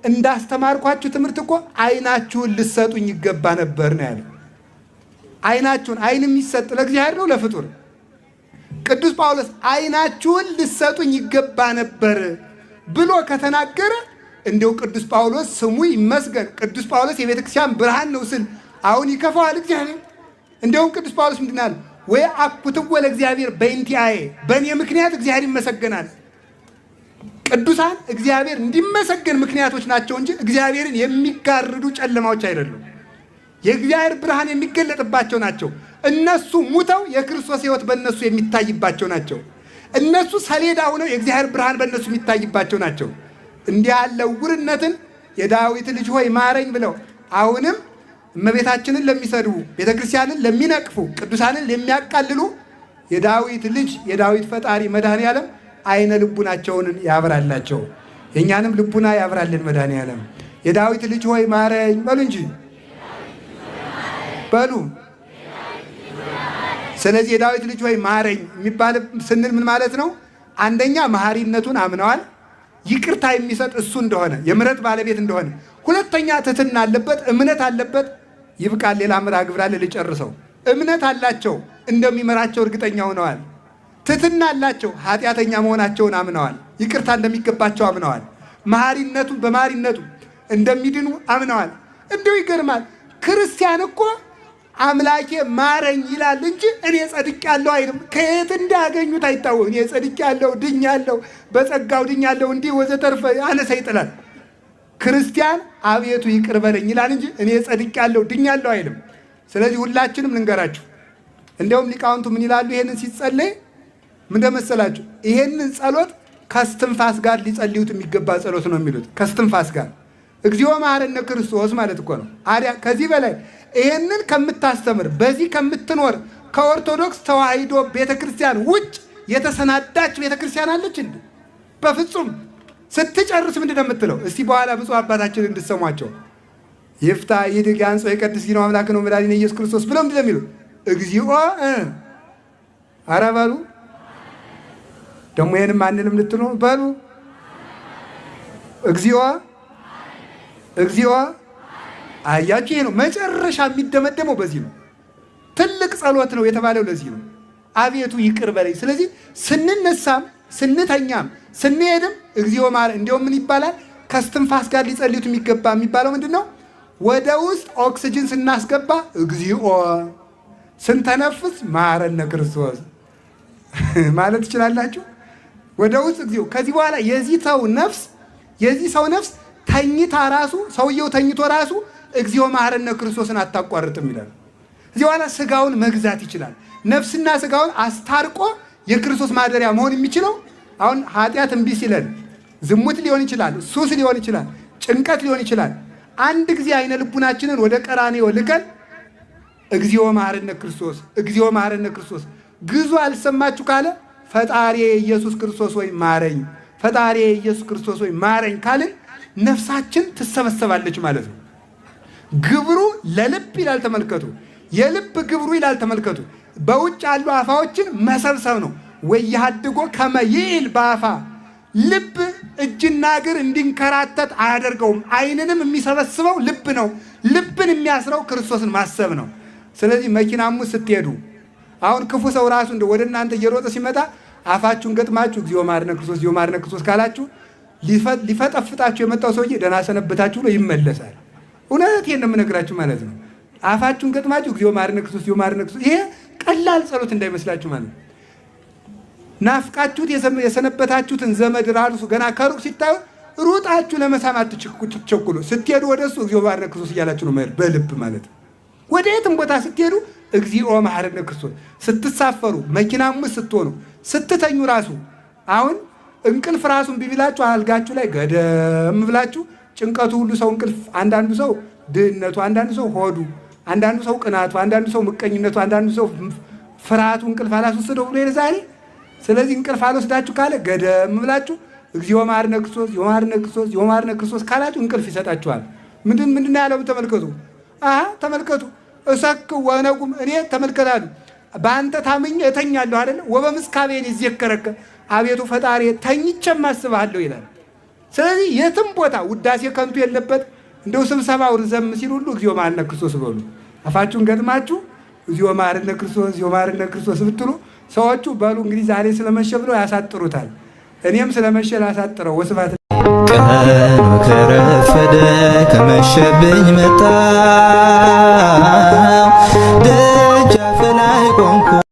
እንዳስተማርኳችሁ ትምህርት እኮ ዓይናችሁን ልትሰጡኝ ይገባ ነበር ነው ያለው። ዓይናችሁን፣ ዓይን የሚሰጥ ለእግዚአብሔር ነው ለፍጡር? ቅዱስ ጳውሎስ ዓይናችሁን ልትሰጡኝ ይገባ ነበር ብሎ ከተናገረ እንዲው ቅዱስ ጳውሎስ ስሙ ይመስገን፣ ቅዱስ ጳውሎስ የቤተክርስቲያን ብርሃን ነው ስል አሁን ይከፋዋል እግዚአብሔር? እንደውም ቅዱስ ጳውሎስ ምንድን አለ? ወይ አኩትዎ ለእግዚአብሔር በእንቲአዬ፣ በእኔ ምክንያት እግዚአብሔር ይመሰገናል። ቅዱሳን እግዚአብሔር እንዲመሰገን ምክንያቶች ናቸው እንጂ እግዚአብሔርን የሚጋርዱ ጨለማዎች አይደሉም። የእግዚአብሔር ብርሃን የሚገለጥባቸው ናቸው። እነሱ ሙተው የክርስቶስ ሕይወት በእነሱ የሚታይባቸው ናቸው። እነሱ ሰሌዳ ሆነው የእግዚአብሔር ብርሃን በእነሱ የሚታይባቸው ናቸው። እንዲህ ያለ ዕውርነትን የዳዊት ልጅ ሆይ ማረኝ ብለው አሁንም እመቤታችንን ለሚሰድቡ፣ ቤተክርስቲያንን ለሚነቅፉ፣ ቅዱሳንን ለሚያቃልሉ የዳዊት ልጅ የዳዊት ፈጣሪ መድኃኔዓለም ዓይነ ልቡናቸውን ያብራላቸው። የእኛንም ልቡና ያብራልን መድኃኔዓለም። የዳዊት ልጅ ሆይ ማረኝ በሉ እንጂ በሉ። ስለዚህ የዳዊት ልጅ ሆይ ማረኝ የሚባል ስንል ምን ማለት ነው? አንደኛ መሐሪነቱን አምነዋል። ይቅርታ የሚሰጥ እሱ እንደሆነ የምሕረት ባለቤት እንደሆነ። ሁለተኛ ትሕትና አለበት፣ እምነት አለበት። ይብቃል፣ ሌላ ምርሃ ግብር አለ ልጨርሰው። እምነት አላቸው፣ እንደሚመራቸው እርግጠኛ ሆነዋል። ትሕትና አላቸው፣ ኃጢአተኛ መሆናቸውን አምነዋል። ይቅርታ እንደሚገባቸው አምነዋል። መሐሪነቱን በመሐሪነቱ እንደሚድኑ አምነዋል። እንዲሁ ይገርማል። ክርስቲያን እኮ አምላኬ ማረኝ ይላል እንጂ እኔ ጸድቄአለሁ አይልም። ከየት እንዳገኙት አይታወቅም። እኔ ጸድቄአለሁ፣ ድኛለሁ፣ በጸጋው ድኛለሁ እንዲህ ወዘተርፈ አነሰ ይጥላል። ክርስቲያን አቤቱ ይቅር በለኝ ይላል እንጂ እኔ ጸድቄአለሁ፣ ድኛለሁ አይልም። ስለዚህ ሁላችንም ልንገራችሁ። እንደውም ሊቃውንቱ ምን ይላሉ? ይሄንን ሲጸለይ ምን እንደመሰላችሁ ይሄንን ጸሎት ከስትንፋስ ጋር ሊጸልዩት የሚገባ ጸሎት ነው የሚሉት። ከስትንፋስ ጋር እግዚኦ መሐረነ ክርስቶስ ማለት እኮ ነው። አሪያ ከዚህ በላይ ይሄንን ከምታስተምር በዚህ ከምትኖር ከኦርቶዶክስ ተዋሕዶ ቤተክርስቲያን ውጭ የተሰናዳች ቤተክርስቲያን አለች እንዴ? በፍጹም። ስትጨርስ ምንድን ነው የምትለው? እስቲ በኋላ ብፁዕ አባታችን እንድትሰሟቸው ይፍታ ይድግ ያንጾ የቀድስ ዲኖ አምላክ ነው መድኃኒነ ኢየሱስ ክርስቶስ ብለው ምንድን ነው የሚሉት? እግዚኦ ኧረ በሉ ደግሞ ይሄንም አንልም ልትሉ በሉ እግዚኦ እግዚኦ። አያችሁ፣ ይሄ ነው መጨረሻ የሚደመደመው በዚህ ነው። ትልቅ ጸሎት ነው የተባለው ለዚህ ነው። አቤቱ ይቅር በለኝ። ስለዚህ ስንነሳም ስንተኛም ስንሄድም እግዚኦ ማረን። እንዲያውም ምን ይባላል? ከስትንፋስ ጋር ሊጸልዩት የሚገባ የሚባለው ምንድን ነው? ወደ ውስጥ ኦክስጅን ስናስገባ እግዚኦ፣ ስንተነፍስ ማረነ ክርስቶስ ማለት ትችላላችሁ። ወደ ውስጥ እግዚኦ። ከዚህ በኋላ የዚህ ሰው ነፍስ ተኝታ ራሱ ሰውየው ተኝቶ ራሱ እግዚኦ መሐረነ ክርስቶስን አታቋርጥም ይላል። እዚህ በኋላ ስጋውን መግዛት ይችላል። ነፍስና ስጋውን አስታርቆ የክርስቶስ ማደሪያ መሆን የሚችለው አሁን ኃጢአት እምቢ ሲለን ዝሙት ሊሆን ይችላል፣ ሱስ ሊሆን ይችላል፣ ጭንቀት ሊሆን ይችላል። አንድ ጊዜ አይነ ልቡናችንን ወደ ቀራንዮ ልከን እግዚኦ መሐረነ ክርስቶስ፣ እግዚኦ መሐረነ ክርስቶስ ግዙ አልሰማችሁ ካለ ፈጣሪ ኢየሱስ ክርስቶስ ወይ ማረኝ፣ ፈጣሪ ኢየሱስ ክርስቶስ ወይ ማረኝ ካልን ነፍሳችን ትሰበሰባለች ማለት ነው። ግብሩ ለልብ ይላል ተመልከቱ። የልብ ግብሩ ይላል ተመልከቱ። በውጭ ያሉ አፋዎችን መሰብሰብ ነው። ወያድጎ ከመይል በአፋ ልብ እጅና እግር እንዲንከራተት አያደርገውም። ዓይንንም የሚሰበስበው ልብ ነው። ልብን የሚያስረው ክርስቶስን ማሰብ ነው። ስለዚህ መኪናም ውስጥ ስትሄዱ አሁን ክፉ ሰው ራሱ እንደ ወደ እናንተ እየሮጠ ሲመጣ አፋችሁን ገጥማችሁ እግዚኦ መሐረነ ክርስቶስ፣ እግዚኦ መሐረነ ክርስቶስ ካላችሁ ሊፈጠፍጣችሁ የመጣው ሰውዬ ደህና ሰነበታችሁ ብሎ ይመለሳል። እውነቴን ነው የምነግራችሁ ማለት ነው። አፋችሁን ገጥማችሁ እግዚኦ መሐረነ ክርስቶስ፣ እግዚኦ መሐረነ ክርስቶስ፣ ይሄ ቀላል ጸሎት እንዳይመስላችሁ ማለት ነው። ናፍቃችሁት የሰነበታችሁትን ዘመድ ራሱ ገና ከሩቅ ሲታዩ ሩጣችሁ ለመሳም አትቸኩሉ። ስትሄዱ ወደ እሱ እግዚኦ መሐረነ ክርስቶስ እያላችሁ ነው መሄድ፣ በልብ ማለት ነው። ወደ የትም ቦታ ስትሄዱ እግዚኦ መሐረነ ክርስቶስ ስትሳፈሩ፣ መኪናም ውስጥ ስትሆኑ፣ ስትተኙ ራሱ አሁን እንቅልፍ ራሱን ቢቢላችሁ አልጋችሁ ላይ ገደም ብላችሁ ጭንቀቱ ሁሉ ሰው እንቅልፍ አንዳንዱ ሰው ድህነቱ፣ አንዳንዱ ሰው ሆዱ፣ አንዳንዱ ሰው ቅናቱ፣ አንዳንዱ ሰው ምቀኝነቱ፣ አንዳንዱ ሰው ፍርሃቱ እንቅልፍ አላስወሰደው ብሎ ዛሬ። ስለዚህ እንቅልፍ አልወስዳችሁ ካለ ገደም ብላችሁ እግዚኦ መሐረነ ክርስቶስ፣ እግዚኦ መሐረነ ክርስቶስ፣ እግዚኦ መሐረነ ክርስቶስ ካላችሁ እንቅልፍ ይሰጣችኋል። ምንድን ምንድን ያለው ተመልከቱ። አሀ ተመልከቱ። እሰክ ወነቁም እኔ ተመልከታሉ በአንተ ታምኜ እተኛለሁ አይደለ? ወበምስካቤን ይዘከረከ አቤቱ ፈጣሪ ተኝቼም አስብሃለሁ ይላል። ስለዚህ የትም ቦታ ውዳሴ ከንቱ የለበት። እንደው ስብሰባው ርዘም ሲል ሁሉ እግዚኦ መሐረነ ክርስቶስ በሉ። አፋችሁን ገጥማችሁ እግዚኦ መሐረነ ክርስቶስ፣ እግዚኦ መሐረነ ክርስቶስ ብትሉ ሰዎቹ በሉ እንግዲህ ዛሬ ስለመሸ ብለው ያሳጥሩታል። እኔም ስለመሸ ላሳጥረው። ወስብሐት። ቀኑ ከረፈደ ከመሸብኝ መጣ ደጃፍ ላይ ቆምኩ።